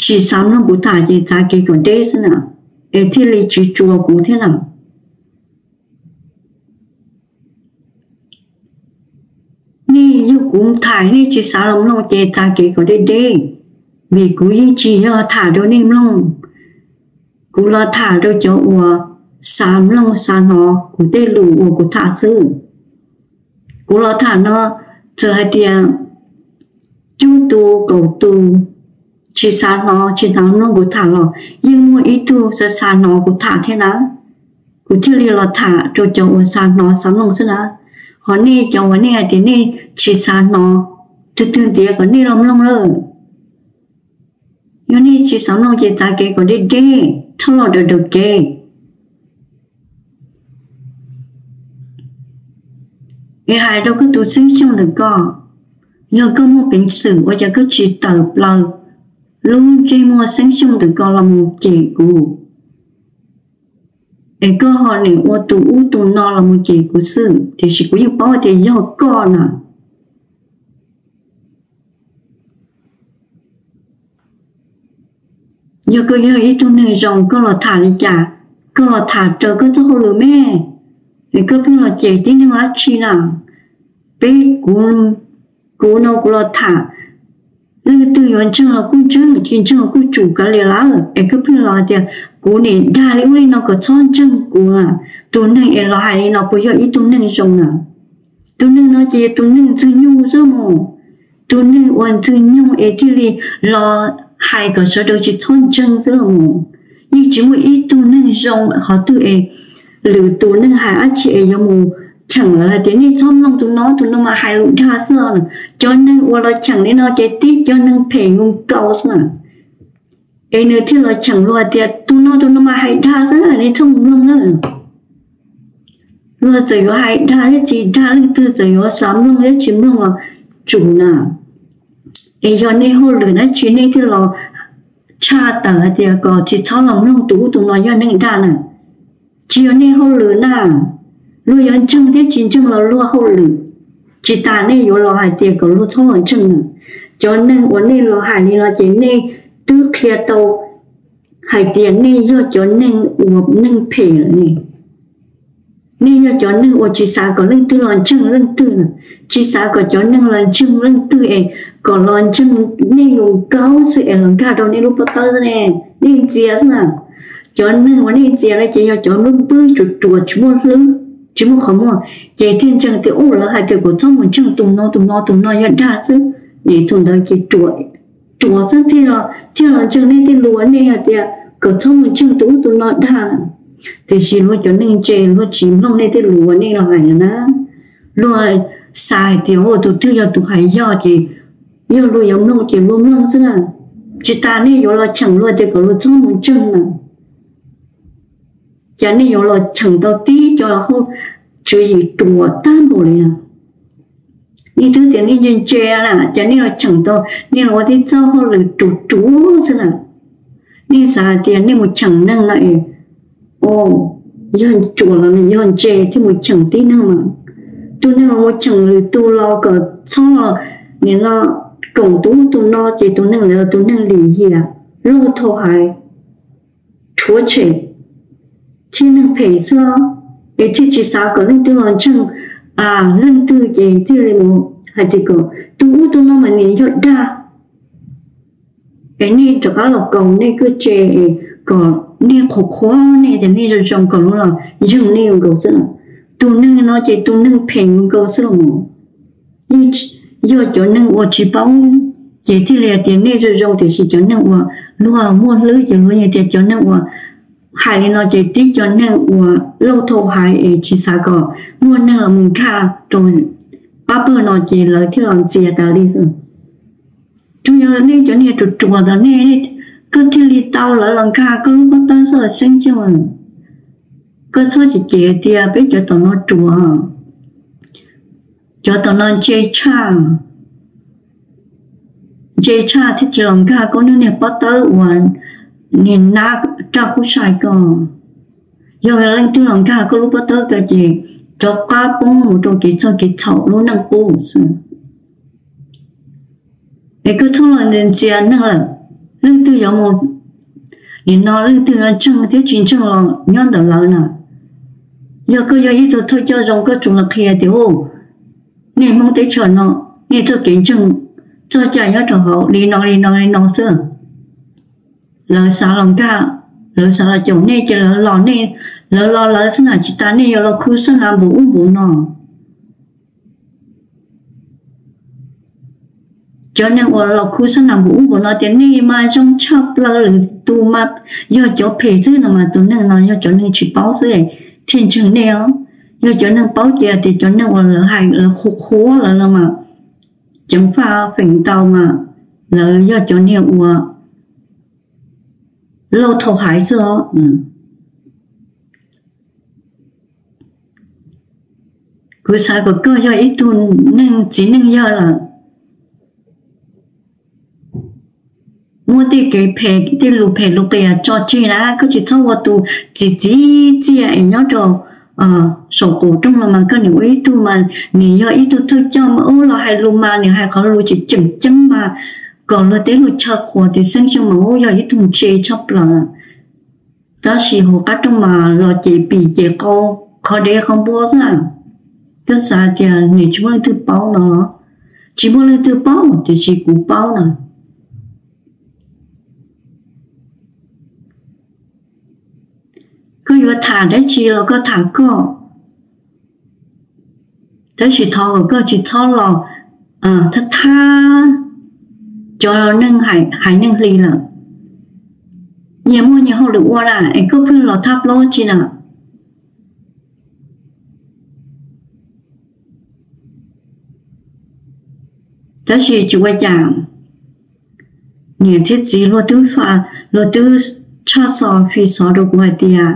tsis xav mloog kuv tham ces txav kev kom deb xwb na, es thiaj li tsis tsuas kuv thiab na. Nej yog kuv tham nej tsis xav los mloog ces txav kev kom deb deb, vim kuv yeej tsis yog tham rau nej mloog. Kuv los tham rau cov uas xav mloog xav hnov kuv tej lus uas kuv tham xwb. Kuv los tham no, txawm hais tias cuaj tus kaum tus tsis xav hnov tsis xav mloog kuv tham los yeej muaj ib tug xav xav hnov kuv tham thiab na. Kuv thiaj li los tham rau cov uas xav hnov xav mloog xwb na. Ho nej cov uas nej hais tias nej tsis xav hnov, tus twg ntiav kom nej los mloog lawm? Yog nej tsis xav mloog ces txav kev kom deb deb, txhob los daws daws kev. Es hais rau koj tus Xeeb Xyooj ntawm koj, yog koj muaj peev xwm ua cas koj tsis tawm plaws lub ntsej muag Xeeb Xyooj ntawm koj los mus cem kuv, es koj ho nim ua tus ub tus no los mus cem kuv xwb, tiam sis kuv yeej paub tias yog koj na. Yog koj yog ib tug neeg zoo koj los tham li cas? Koj los tham raws koj txoj hauj lwm me, es koj pheej los cem tib neeg dab tsi na? Peb, kuv, kuv no kuv los tham, leej twg yuav ntseeg los kuj ntseeg, tsis ntseeg los kuj tsum kav liam lawm, es koj pheej los hais tias kuv nim dag li ub li no kom txhob ntseeg kuv. Tus neeg es los hais li no puas yog ib tug neeg zoo na? Tus neeg no ces yog tus neeg ntxwg nyoog xwb mus. Tus neeg uas ntxwg nyoog es thiaj li los hais kom sawv daws tsis txhob ntseeg xwb los mus. Yeej tsis muaj ib tug neeg zoo qhov twg es lwm tus neeg hais dab tsi es yuav mus cheem lawv hais tias nej txhob mloog tus no, tus no mas hais lus dag xwb os. Cov neeg uas los cheem li no ces tib cov neeg phem nkaus nkaus xwb na. Es nws thiaj los cheem luag hais tias tus no tus no mas hais dag xwb, nej txhob mus mloog na. Luag txawm yuav hais dag thiab tsis dag, leej twg txawm yuav xav mloog thiab tsis mloog los tsum na. Es yog nej hauj lwm dab tsi nej thiaj los tshaj tawm hais tias kom tsis txhob los mloog tus ub tus no yog neeg dag na. Tsis yog nej hauj lwm na. Luag yuav ntseeg thiab tsis ntseeg los luag hauj lwm. Tsis tas nej yuav los hais tias kom luag txhob los ntseeg na. Cov neeg uas nej los hais li no ces nej twb qhia tau hais tias nej yog cov neeg uas neeg phem lawm ne. Nej yog cov neeg uas tsis xav kom leej twg los ntseeg leej twg na, tsis xav kom cov neeg los ntseeg leej twg es kom los ntseeg nej nkaus xwb es los nkag rau nej lub pob tawb ne, nej ntxias xwb na. Cov neeg uas nej ntxias no ces yog cov lub npwb ruam ruam tsis muaj hlwb, tsis muaj qhov muag, ces thiaj ntseeg tias u lawv hais tias kom txhob mus ntseeg tus no tus no tus no yog dag xwb, es tus ntawd ces ruam xwb thiaj, thiaj los ntseeg nej tej lus uas nej hais tias kom txhob mus ntseeg tus ub tus no dag. Tiam sis luag cov neeg ntse luag tsis mloog nej tej lus uas nej los hais na. Luag xav hais tias tus twg yog tus hais yog ces yog luag yuav mloog ces luag mloog xwb na. Tsis tas nej yuav los cheem luag tias kom luag txhob mus ntseeg na. Cas nej yuav los cheem tau tib cov hauj, tswv yim ruam tag npaum li na. Nej twb tias nej ntse ntse na, cas nej los cheem tau, nej los ua tib txoj hauj lwm ruam ruam xwb na. Nej xav hais tias nej mus cheem neeg no es, o, yog ruam los yog ntse thiaj mus cheem tib neeg mas. Tus neeg uas mus cheem lwm tus los kom txhob los nim no koom tus ub tus no ces tus neeg ntawd tus neeg lim hiam, lauj thau hais, rhuav tshem, thiab neeg phem xwb, es thiaj tsis xav kom leej twg los ntseeg leej twg ces thiaj li mus hais tias kom tus ub tus no mas nim yog dag. Es nej rov qab los koom nej koj tse es kom nej qhuas qhuas nej tias nej zoo zoo kom luag los ntseeg nej nkaus xwb na. Tus neeg no ces tus neeg phem nkaus xwb los mus. Yeej yog cov neeg uas tsis paub ces thiaj li hais tias nej zoo zoo, tiam sis cov neeg uas luag muaj hlwb ces luag yeej tias cov neeg uas hais li no ces tib cov neeg uas lauj thau hais es tsis xav kom muaj neeg los mus nkag rau pab pawg no ces lawv thiaj los ntxias tas li xwb. Tsuas yog nej cov niag ruam ruam ntawm nej, koj thiaj li tau lawv los nkag koj lub pob tawb xwb Xeeb Xyooj. Koj txhob cem cem tias peb cov tom no ruam, cov tom no ntse tshaj, ntse tshaj thiaj tsis los nkag koj lub niag pob tawb uas niag nab raj kub sai koj. Yog leej twg los nkag koj lub pob tawb ko ces rov qab poob mus rau kev txog kev txhaum lub neej qub xwb. Es koj txhob los ntxias neeg lawm. Leej twg yuav mus, nim no leej twg yuav ntseeg thiab tsis ntseeg los nyob ntawm lawv na. Yog koj yog ib tug thawj coj zoo koj tsuas los qhia tias, nej Hmoob teb chaws no, nej txoj kev ntseeg txoj cai nyob rau hauv li no li no li no xwb. Lawv xav los nkag, lawv xav los caum nej ces lawv los nej, lawv los lawv xwb na, tsis tas nej yuav los khu xab na npaum ub npaum no. Cov neeg uas los khu xab nam npaum ub npaum no tias nej mas zoo tshaj plaws, lwm tus mas yog cov phem xwb no mas tus neeg no yog cov neeg tsis paub xwb thiaj ntseeg nej os. Yog cov neeg paub ces tias cov neeg uas lawv hais lawv qhuas qhuas lawv los mas ceev faj feem ntau mas lawv yog cov niag uas lauj thaum hais xwb os. Kuv xav kom koj yog ib tug neeg txiv neej yawg lawm, muab tej kev phem tej lus phem lus qias tso tseg na, koj tsis txhob ua tus txiv txiv txiaj es nyob rau saum qaum rooj no mas koj nim ua ib tug mas nim yog ib tug thawj coj mas ub los hais lus mas nim hais qhov lus tseem ceeb mas kom luag teb luag chaw qhuas tias Xeeb Xyooj mas ub yog ib tug ntse tshaj plaws. Tab sis hauv qab rooj mas los ces pim ces qau, qhov dev qhov npua xwb. Koj xav tias nim tsis muaj leej twg paub no los? Tsis muaj leej twg paub tiam sis kuv paub na. Koj yuav tham dab tsi los koj tham koj, tab sis thov kom koj tsis txhob los thab thab cov neeg haiv neeg hli lawm. Nyias muaj nyias hauj lwm ua na es koj pheej los thab plaub tsi na. Tab sis tsis ua cas, niam thiab txiv luag twb fa, luag twb tshaj xov fi xov rau kuv hais tias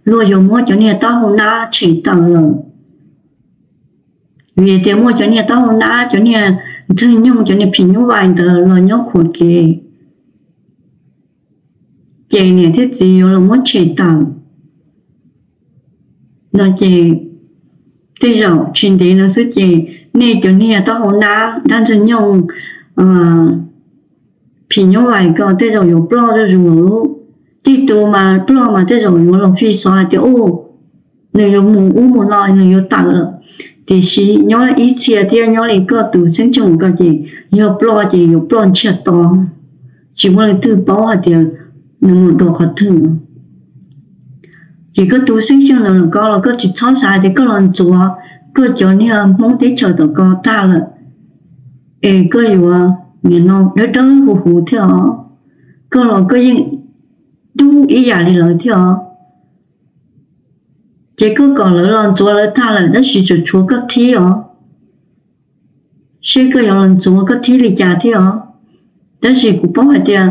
luag yuav muab cov niag taub hau nab tshem tawm lawm. Vim tias muaj cov niag taub hau nab, cov niag ntxwg nyoog, cov niag phim nyuj vais ntawd los nyob khuam kev, ces niam thiab txiv yuav los muab tshem tawm no ces tej zaum tsis ntev no xwb ces nej cov niag taub hau nab, dab ntxwg nyoog, phim nyuj vais ko tej zaum yuav ploj zuj zus lawm. Tej tus mas ploj mas tej zaum yuav los fi xov hais tias u, nws yuav mus ub mus no, nws yuav tawm lawm. Tiam sis nyob ib txhia thiab nyob li koj tus Xeeb Xyooj ko ces yog ploj ces yuav ploj ntsiag to, tsis muaj leej twg paub hais tias nws mus dua qhov twg. Ces koj tus Xeeb Xyooj ntawm ko los koj tsis txhob xav tias koj los ntxuav koj cov niag Hmoob teb chaws tom ko tag lawm es koj yuav nim no dawb dawb huv huv thiab os. Koj los koj yeej dub ib yam li lawv thiab os. Ces koj kom lawv los ntxuav lawv tag lawm tab sis tseem tshuav koj thib os. Seb koj yuav los ntxuav koj thib li cas thiab os. Tab sis kuv paub hais tias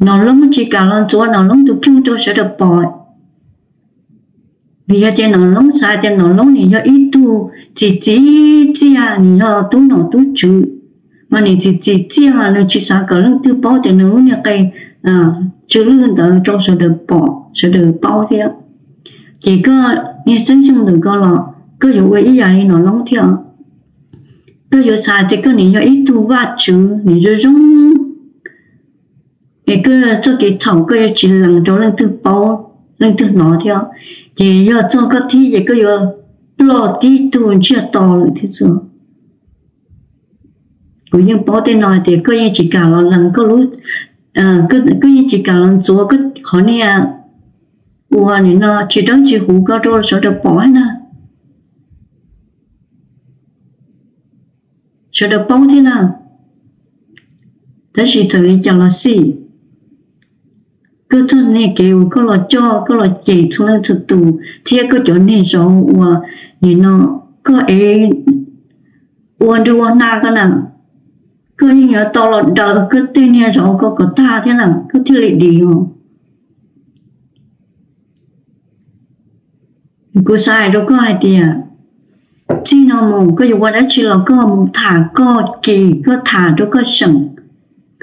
Nom Loob tsis kam los ntxuav Nom Loob tus kheej rau sawv daws pom. Vim yog tias Nom Loob xav tias Nom Loob nim yog ib tug txiv txiv txiaj, nim yog tub nom tub tswv, mas nim txiv txiv txiaj mas nws tsis xav kom leej twg paub tias nws lub niag qe tsw lwj ntawd rau sawv daws pom sawv daws paub thiab. Ces koj niag Xeeb Xyooj ntawm ko los koj yuav ua ib yam li Nom Loob thiab. Koj yuav xav tias koj nim yog ib tug vaj tswv nim zoo zoo, es koj txoj kev txhaum koj yuav tsis lees rau leej twg paub leej twg hnov thiab. Ces yog txog koj thib ces koj yuav ploj tib tug ntsiag to lawm thiab xwb. Kuv yeej paub tej no hais tias koj yeej tsis kam los lees koj lub, koj yeej tsis kam los ntxuav koj qhov niag uas nim no tsis dawb tsis huv ko rau sawv daws pom na. Sawv daws paub thiab na. Tab sis txawm li cas los xij, koj txoj niag kev uas koj los coj koj los cem txhua leej txhua tus thiab koj cov niag zov uas nim no koj ev ua nruj ua hna ko na, koj yeej yuav tau los daws koj tej niag zov ko kom tag thiab na koj thiaj li dim os. Kuv xav hais rau koj hais tias txij no mus koj yuav ua dab tsi los koj mus tham koj ces koj tham rau koj seem,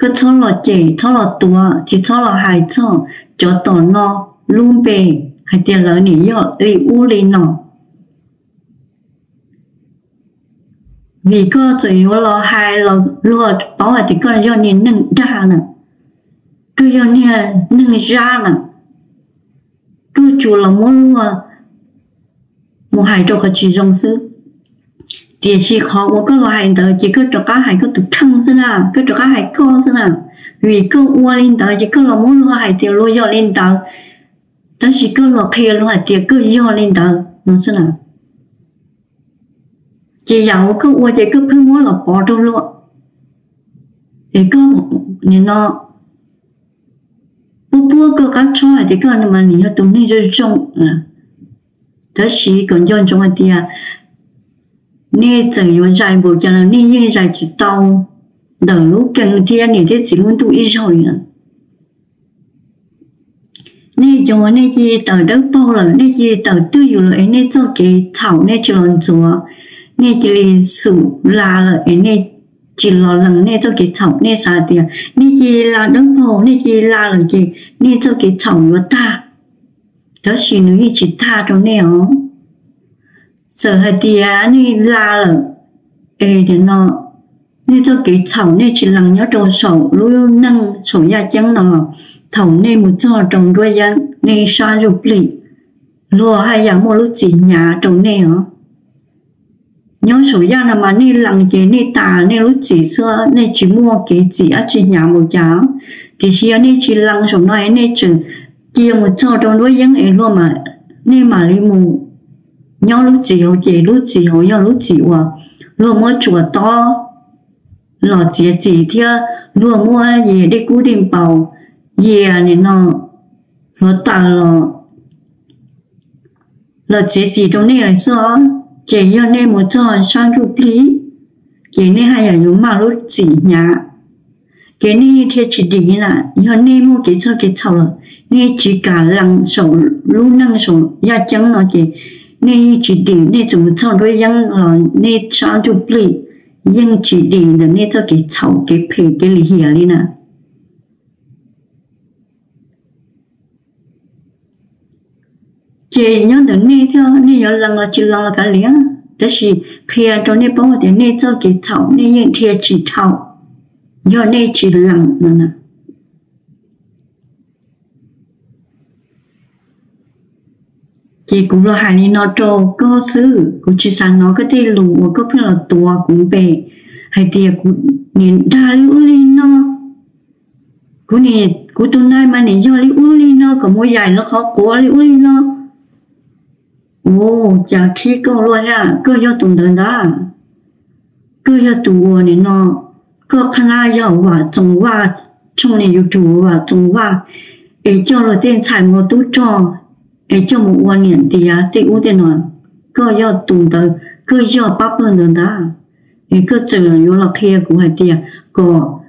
koj txhob los cem txhob los tuav tsis txhob los hais txog cov tom no lub npe hais tias lawv nim yog li ub li no. Vim koj txawm yuav los hais los luag paub hais tias koj yog niag neeg dag na, koj yog niag neeg zab na, koj tsuas los muab luag mus hais rau qhov tsis zoo xwb. Tiam sis qhov uas koj los hais ntawd ces koj rov qab hais koj tus kheej xwb na, koj rov qab hais koj xwb na. Vim koj ua li ntawd ces koj los muab luag hais tias luag yog li ntawd, tab sis koj los qhia luag hais tias koj yog li ntawd no xwb na. Ces yam uas koj ua ces koj pheej muab los pov rau luag. Es koj nim no puab puab koj qab tshob hais tias koj mas nim yog tus neeg zoo zoo, tab sis kom nco ntsoov hais tias nej txawm yuav zais npaum cas los nej yeej zais tsis tau ntawm lub keeg thiab niam thiab txiv lub ntuj ib zaug li na. Nej cov uas nej cia li tawm dawb paug lawm, nej cia li tawm twj ywm lawm es nej txoj kev txhaum nej tsis los ntxuav, nej cia li xub la lawm es nej tsis los lees nej txoj kev txhaum, nej xav tias nej cia li la dawb paug, nej cia li la lawm ces nej txoj kev txhaum yuav tag. Tab sis nws yeej tsis tag rau nej os. Txawm hais tias nej la lawm es nim no nej txoj kev txhaum nej tsis lees nyob rau saum lub neej saum yaj ceeb no los thaum nej mus txog rau nruab yeeb nej sab ntsuj plig, luag haj yam muaj lub txim hnyav rau nej os. Nyob saum yaj no mas nej lees ces nej tas nej lub txim xwb, nej tsis muaj kev txim dab tsi hnyav npaum cas. Tiam sis yog nej tsis lees saum no es nej tseem cia mus txog rau nruab yeeb es luag, nej mam li mus nyob lub txim hauv ces lub txim hauv yog lub txim uas luag muab tsuas tob los txiav txim thiab luag muab yias dej kub dej npaus, yias nim no hluav taws los los txiav txim rau nej lawm xwb os. Ces yog nej mus txog sab ntsuj plig ces nej haj yam yuav maj lub txim hnyav, ces nej yeej dhia tsis dim li na. Yog nej muaj kev txog kev txhaum lawm, nej tsis kam lees saum lub neej saum yaj ceeb no ces nej yeej tsis dim, nej txawm mus txog nruab yeeb los nej sab ntsuj plig yeej tsis dim ntawm nej txoj kev txhaum kev phem kev lim hiam li na. Ces nyob ntawm nej thiab, nej yuav lees los tsis lees los kav liam, tab sis qhia rau nej paub tias nej txoj kev txhaum nej yeej dhia tsis dhau, yog nej tsis lees no na. Ces kuv los hais li no rau koj xwb, kuv tsis xav hnov koj tej lus uas koj pheej los tuav kuv npe hais tias kuv nim dag li ub li no, kuv nim, kuv tus nai mas nim yog li ub li no, kom mus yaim lawv qhov quav li ub li no. Ua cas khib koj luaj thiab, koj yog tus ntawd ntag. Koj yog tus uas nim no, koj qhab nab yog Vam Txoos Vaj, tshooj niam YouTube Vam Txoos Vaj, es coj luag tej ntxhais mus ua tub rog, es coj mus ua niam ntiav tej ub tej no. Koj yog tus ntawd, koj yog pab pawg ntawd ntag. Es koj tseem yuav los qhia kuv hais tias kom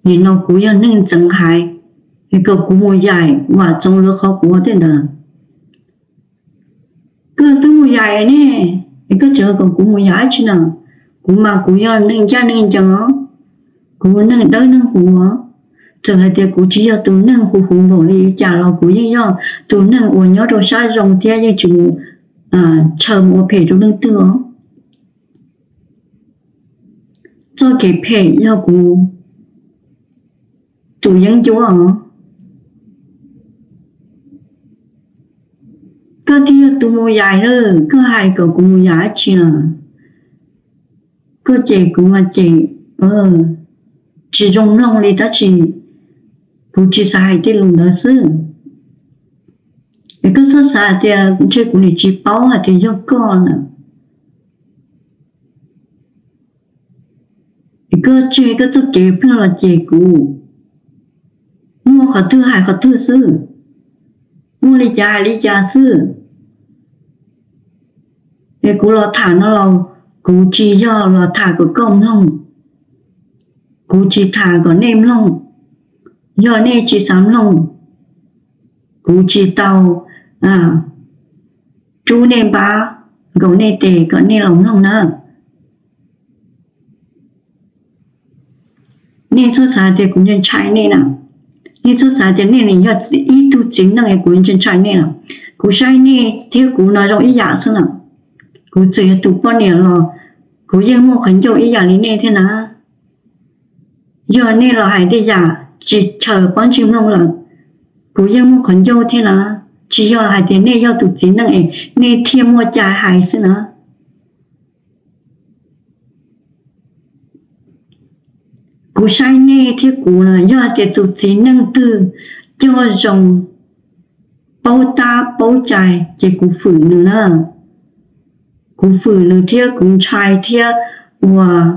nim no kuv yog neeg ntxeev haiv, es kom kuv mus yaim Vam Txoos lawv qhov quav tej ntawd. Koj twb mus yaim ne, es koj tseem kom kuv mus yaim dab tsi na? Kuv mas kuv yog neeg ncaj neeg ncees os, kuv neeg dawb neeg huv os. Txawm hais tias kuv tsis yog tus neeg huv huv npaum li cas los kuv yeej yog tus neeg uas nyob rau sab zoo thiab yeej tsis mus ntshaw mus ua phem rau leej twg os. Txoj kev phem yog kuv tus yeeb ncuab os. Koj thiaj yog tus mus yaim lawm, koj hais kom kuv mus yaim dab tsi na? Koj cem kuv mas cem tsis zoo mloog li tab sis kuv tsis xav hais tej lus ntawd xwb. Es koj txhob xav hais tias ntshe kuv nim tsis paub hais tias yog koj na. Es koj tseg koj txoj kev pheej los cem kuv, muaj qhov twg hais qhov twg xwb, muaj li cas hais li cas xwb. Es kuv los tham no los kuv tsis yog los tham kom koj mloog, kuv tsis tham kom nej mloog. Yog nej tsis xav mloog, kuv tsis tau rub nej npab, nkaum nej tes kom nej los mloog na. Nej txhob xav tias kuv ntshai nej na. Nej txhob xav tias nej nim yog ib tug txiv neej es kuv ntshai nej na. Kuv saib nej thiab kuv no zoo ib yam xwb na. Kuv txawm yog tus poj niam los kuv yeej muaj qhov ncauj ib yam li nej thiab na. Yog nej los hais tej yam tsis chaws pob ntseg mloog lawm, kuv yeej muaj qhov ncauj thiab na. Tsis yog hais tias nej yog tus txiv neej es nej thiaj muaj cai hais xwb na. Kuv saib nej thiab kuv na, yog hais tias tus txiv neej twg coj zoo, paub tab paub cai ces kuv fwm nws na. Kuv fwm nws thiab kuv ntshai thiab uas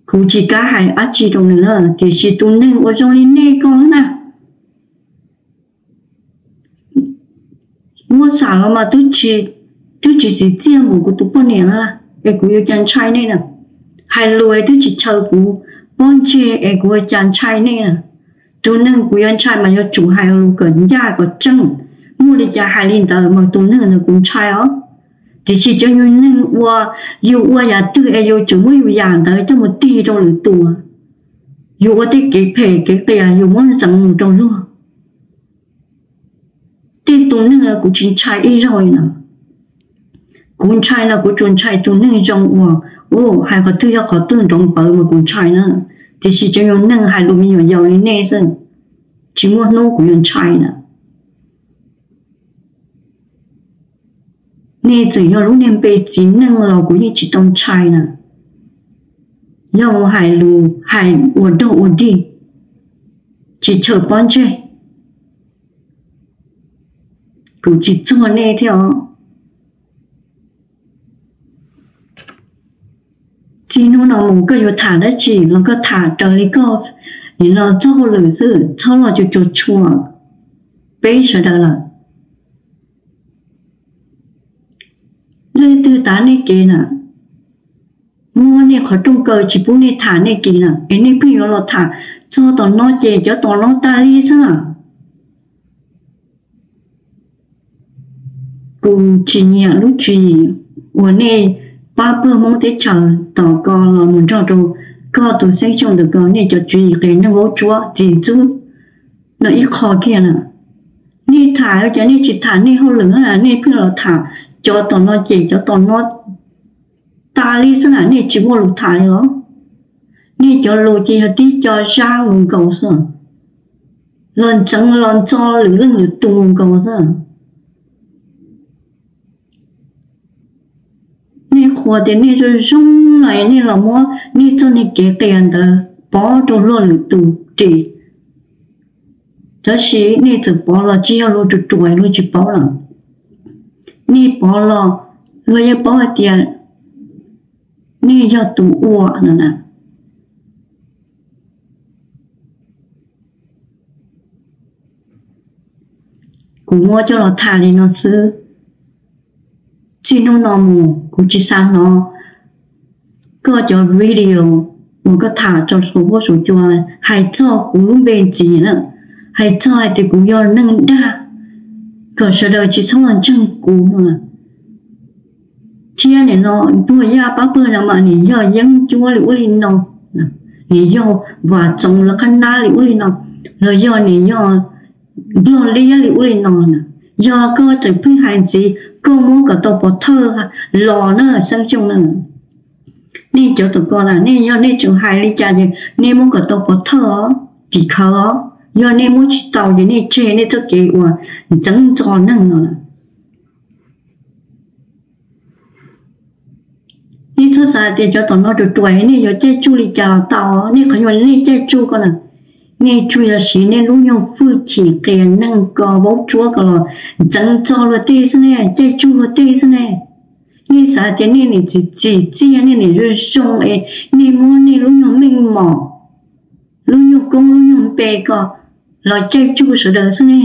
Kuv tsis kam hais dab tsi rau nws na, tiam sis tus neeg uas zoo li nej ko na, muab xam los mas twb tsis txiv txiaj mus kuv tus poj niam na, es kuv yuav cas ntshai nej na. Hais lus es twb tsis chaw kuv pob ntseg es kuv yuav cas ntshai nej na. Tus neeg kuv yuav ntshai mas yuav tsum hais lus kom ncaj kom tseeb, muaj li cas hais li ntawd mas tus neeg ntawd kuv ntshai os. Tiam sis cov yus neeg ua, yus ua yam twg es yus tseem muab yus yam ntawd coj mus tig rau lwm tus, yus ua tej kev phem kev qias yus muab ntxeev mus rau luag. Tej tus neeg kuv tsis ntshai ib zaug li na. Kuv ntshai no kuv tsuas ntshai tus neeg zoo uas, u, hais qhov twg yog qhov twg nrov npawv mas kuv ntshai na. Tiam sis cov yus neeg hais lus me nyuam yaus li nej xwb, tsis muaj hnub kuv yuav ntshai na. Nej txawm yog lub niag npe txiv neej los kuv yeej tsis tau ntshai na. Yog mus hais lus hais ua dog ua dig, tsis chaw pob ntseg, kuv tsis txuag nej thiab os. Txij hnub no mus koj yuav tham dab tsi los koj tham raws li koj nim no txoj hauj lwm xwb, txhob los cuag cuag tshuam peb sawv daws lawm. Leej twg tav nej kev na, muab nej qhov rooj kaw tsis pub nej tham nej kev na, es nej pheej yuav los tham txog tom no ces cov tom no tas li xwb na. Kuv tsis nyiam lub tswv yim uas nej pab pawg Hmoob teb chaws tom ko los mus nrog rau koj tus xeeb xyoo ntawm ko, nej cov tswv yim qias neeg vaub tsuab txiv ntxub no ib qho kiag na. Nej tham ua cas nej tsis tham nej hauj lwm na, nej pheej los tham cov tom no ces cov tom no tas li xwb na, nej tsis muaj lus tham li los? Nej cov lus ces yog tib co zab nkaus xwb, los ntxeev los ntxo lwm leej lwm tus nkaus xwb. Nej qhuas tias nej zoo zoo no nej los muab nej txoj niag kev qias ntawd pov rau luag lwm tus ris. Tab sis nej txawm pov los tsis yog luag ruam ruam luag tsis paub lawm. Nej pov los luag yeej paub hais tias nej yog tus ua no na. Kuv muab coj los tham li no xwb. Txij hnub no mus kuv tsis xav hnov koj cov video uas koj tham rau saum huab saum cua hais txog kuv lub npe ntxiv na, hais txog hais tias kuv yog neeg dag, kom sawv daws tsis txhob los ntseeg kuv no. Thiab nim no Npuag Yaj pab pawg no mas nim yog yeeb ncuab li ub li no, nim yog Vam Txoov lawv qhab nab li ub li no, los yog nim yog Nplog Liab li ub li no na. Yog koj tseem pheej hais ntxiv, koj muab kom tau pov thawj los na xeeb xyoo na. Nej cov tom ko na, nej yog nej tseem hais li cas ces nej muab kom tau pov thawj os, tim khawv os. Yog nej muab tsis tau ces nej tseg nej txoj kev uas ntxeev ntxo neeg no. Nej txhob xav tias cov tom no ruam ruam nej yuav caij tsuj li cas los tau, nej qhov nyuag nej caij tsuj ko na, nej tsuas yog siv nej lub nyuag hwj chim qias neeg ko vaub tsuab ko los ntxeev ntxo luag tej xwb ne, caij tsuj luag tej xwb ne. Nej xav tias nej nim txim txim txiaj nej nim zoo zoo es nej muab nej lub nyuag meej mom, lub nyuag koob lub nyuag npe ko los caij tsuj sawv daws xwb ne.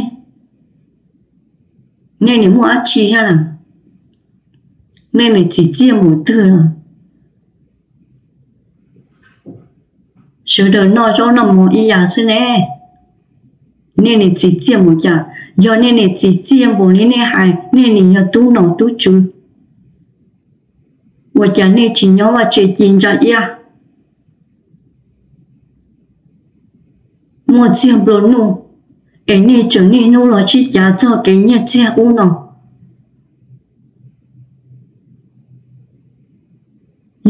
Nej nim muaj dab tsi thiab na? Nej nim txim txiaj npaum twg los? Sawv daws noj zaub noj mov ib yam xwb ne. Nej nim txim txiaj npaum cas? Yog nej nim txim txiaj npaum li nej hais, nej nim yog tub nom tub tswv, ua cas nej tsis nyob vaj tse ci ntsa iab, muaj txiag nplua nuj, es nej tseem niaj hnub los sib cav txog kev nyiaj txiag ub no?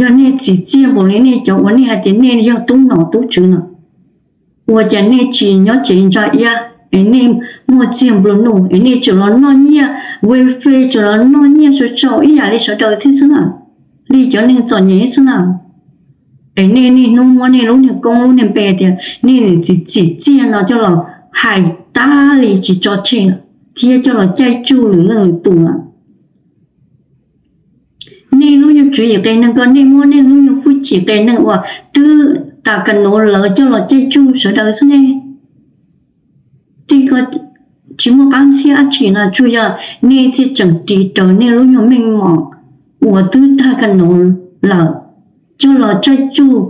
Yog nej txim txiaj npaum li nej cov uas nej hais tias nej yog tub nom tub tswv no, ua cas nej tsis nyob tsev ntsa iab es nej muaj txiag nplua nuj es nej tseem los noj nyiaj, vaj fej tseem los noj nyiaj sau sau ib yam li sawv daws thiab xwb na, li cov neeg txom nyem xwb na. Es nej niaj hnub muab nej lub niag koob lub niag npe tias nej nim txim txiaj no coj los hais tag li tsis tso tseg thiab coj los caij tsuj lwm leej lwm tus lawm. Nej lub nyuag tswv yim qias neeg ko nej muab nej lub nyuag hwj chim qias neeg uas twb tas ka nuv lawv coj los caij tsuj sawv daws xwb ne. Tej ko tsis muaj qab ntxhiab dab tsi no, tsuas yog nej thiaj tseem ris raws nej lub nyuag meej mom uas twb tag ka nuv lawm coj los caij tsuj.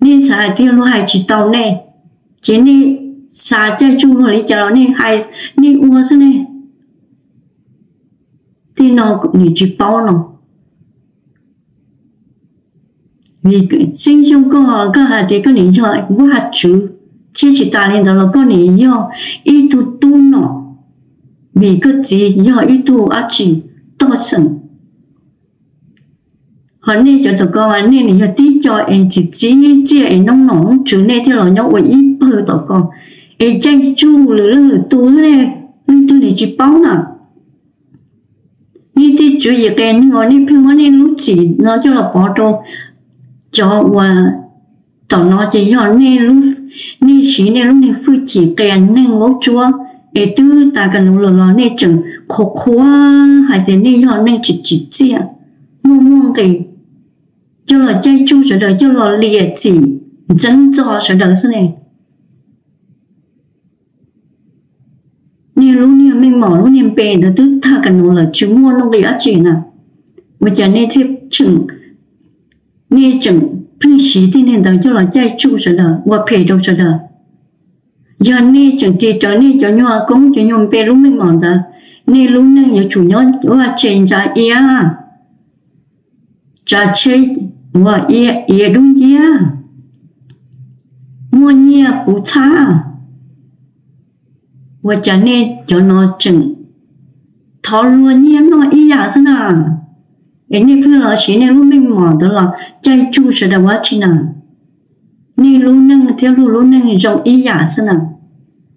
Nej xav hais tias luag hais tsis tau nej, ces nej xav caij tsuj luag li cas los nej hais, nej ua xwb ne. Tej no nim tsis paub no. Vim xeeb xyoo koj, koj hais tias koj nim yog Vajtswv, thiab tsis tas li ntawd los koj nim yog ib tug tub nom, vim koj txiv yog ib tug dab tsi toj xeem. Ho nej cov tom ko mas nej nim yog tib co es tsim txiaj es noob nom noob tswv, nej thiaj los nyob ua ib pawg tom ko es caij tsuj lwm leej lwm tus ne, leej twg nim tsis paub na. Nej tej tswv yim qias neeg uas nej pheej muab nej lub txim no coj los pov rau cov uas tom no ces yog nej, nej siv nej lub niag hwj chim qias neeg vaub tsuab es twb tas ka nuv lawm los nej tseem qhuas qhuas hais tias nej yog neeg tsis tsim txiaj, muaj muaj nqis, coj los caij tsuj sawv daws, coj los liam txim ntxeev txo sawv daws xwb ne. Nej lub niag meej mom lub niag npe ntawd twb tag ka nuv lawm tsis muaj nuj nqis dab tsi na, ua cas nej thiaj tseem, nej tseem pheej siv tej niag ntawd coj los caij tsuj sawv daws ua phem rau sawv daws? Yog nej tseem ris raws nej cov nyuag koob cov nyuag npe lub meej mom ntawd, nej lub neej yuav tsum nyob ua tsev ntsa iab, tsav tsheb ua iab dub nciab, muaj nyiaj puv txhab. Ua cas nej cov no tseem thov luag nyiaj noj ib yam xwb na? Es nej pheej los siv nej lub meej mom ntawd los caij tsuj sawv daws ua dab tsi na? Nej lub neej thiab luag lub neej zoo ib yam xwb na.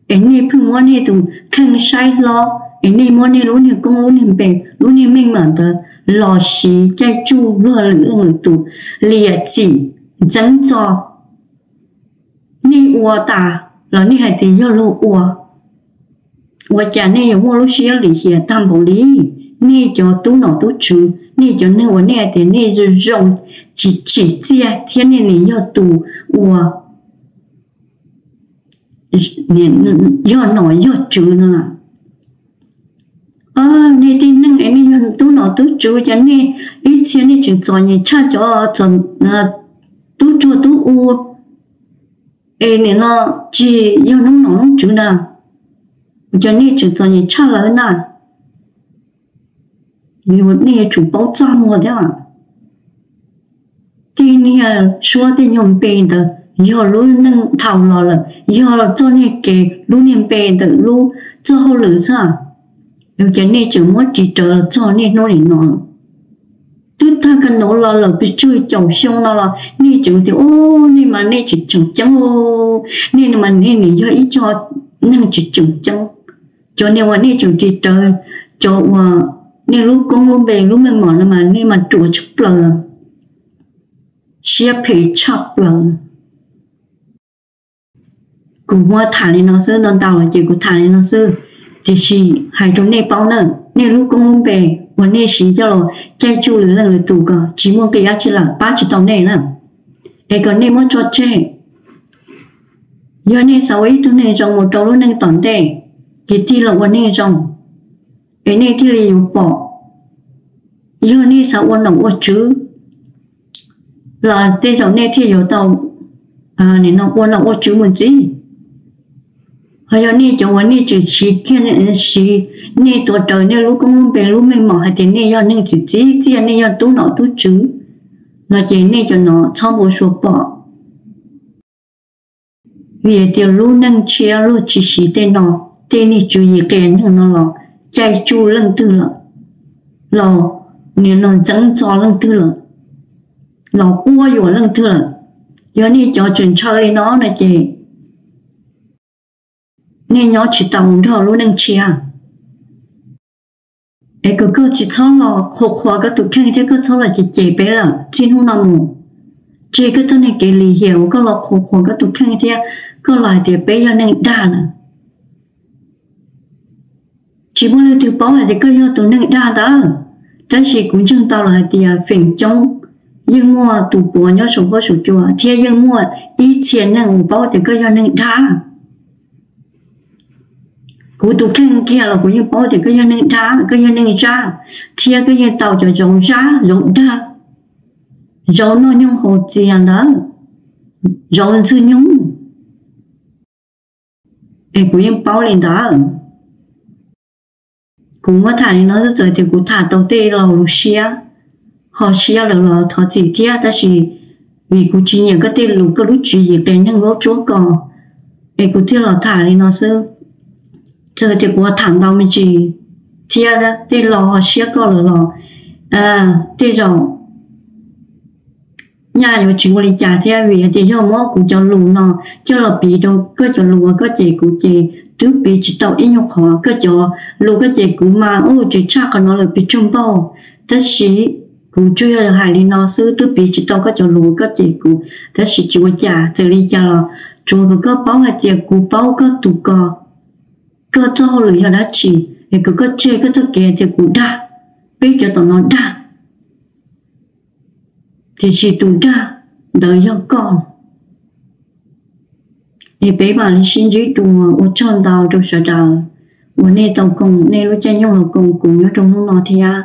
Es nej pheej muab nej tus kheej saib hlob, es nej muab nej lub niag koob lub niag npe lub niag meej mom ntawd los siv caij tsuj luag lwm leej lwm tus, liam txim ntxeev txo. Nej ua tas los nej hais tias yog luag ua. Ua cas nej yuav muaj lub siab lim hiam tag npaum li? Nej cov tub nom tub tswv, nej cov neeg uas nej hais tias nej zoo zoo, tsis tsim txiaj thiab nej nim yog tus uas yog nom yog tswv no, nej tej neeg es nej yog tub nom tub tswv ces nej ib txhia nej tseem txom nyem tshaj cov tub ruag tub ua es nim no tsis yog noob nom noob tswv na, ces nej tseem txom nyem tshaj lawv na. Nej yuav tsum paub txaj muag thiab. Tej niag suab tej nyuag npe ntawd yog lub neej dhau los lawm, yog txoj niag kev lub niag npe ntawm lub txoj hauj lwm xwb. Ces nej tseem muab ris rawv los txog niaj hnub nim no, twb tag ka nuv los lawm pes tsawg caum xyoo no los nej tseem tias, u, nej mas nej tseem tseem ceeb, nej mas nej nim yog ib co neeg tseem tseem ceeb. Cov niag uas nej tseem ris rawv, cov uas nej lub koob lub npe lub meej mom no mas nej mas ruam tshaj plaws, siab phem tshaj plaws. Kuv muab tham li no xwb, ntau ntau los ces kuv tham li no xwb, tiam sis hais rau nej paub na, nej lub koob lub npe uas nej siv coj los caij tsuj lwm leej lwm tus ko tsis muaj nqis dab tsi lawm, pab tsis tau nej na. Es kom nej muab tso tseg. Yog nej xav ua ib tug neeg zoo mus rau lub neej tom ntej, ces tig los ua neeg zoo, es nej thiaj li yuav pom. Yog nej xav ua nom ua tswv los tej zaum nej thiaj yuav tau ua nom ua tswv mus ntxiv. Ho yog nej cov uas nej tseem siv kiag, siv nej tuav rawv nej lub koob lub npe lub meej mom hais tias nej yog neeg tsim txiaj, nej yog tub nom tub tswv no ces nej cov no txhob npau suav pom. Vim hais tias lub neej tshiab luag tsis siv tej no, tej niag tswv yim qias neeg no los caij tsuj leej twg lawm, los nim no ntxeev txo leej twg lawm, los quab yuam leej twg lawm. Yog nej cov tseem ntshaw li no no ces nej nyob tsis tau nrog lub neej tshiab. Es kom koj tsis txhob los qhuas qhuas koj tus kheej thiab koj txhob los cem cem peb lawm txij hnub no mus. Tseg koj txoj niag kev lim hiam uas koj los qhuas qhuas koj tus kheej thiab koj los hais tias peb yog neeg dag lawm. Tsis muaj leej twg paub hais tias koj yog tus neeg dag ntawd, tab sis kuv ntseeg tau los hais tias feem coob yeej muaj tus puav nyob saum huab saum cua thiab yeej muaj ib txhia neeg uas paub tias koj yog neeg dab. Kuv tus kheej kiag los kuv yeej paub tias koj yog neeg dab, koj yog neeg zab, thiab koj yeej tau cov zauv zab, zauv dag, zauv noj nyooj haus txias ntawd, zauv ntxwg nyoog. Es kuv yeej paub li ntawd. Kuv muab tham li no xwb, txawm tias kuv tham tau tej laus lus siab, ho siab lawm los thov txim thiab, tab sis vim kuv tsis nyiam koj tej lus, koj lub tswv yim qias neeg vaub tsuab ko, es kuv thiaj los tham li no xwb. Txawm tias kuv tham ntau me ntsis thiab tej laus ho siab koj lawm los tej zaum nyaj yuav tsis ua li cas thiab, vim hais tias yog muab kuv cov lus no coj los piv rau koj cov lus uas koj cem kuv ces twb piv tsis tau ib nyuag qhov. Koj cov lus koj cem kuv mas ua tseem tshaj qhov no lawm pes tsawg npaug, tab sis kuv tsuas yog hais li no xwb, twb piv tsis tau koj cov lus uas koj cem kuv, tab sis tsis ua cas. Txawm li cas los tsuav kom koj paub hais tias kuv paub koj tus ko, koj txoj hauj lwm yog dab tsi, es kom koj tseg koj txoj kev tias kuv dag, peb cov tom no dag, tiam sis tus dag ntawd yog koj. Es peb mam li sib ntsib dua, ua tsaug ntau rau sawv daws uas nej tau koom nej lub caij nyoog los koom kuv nyob rau hnub no thiab.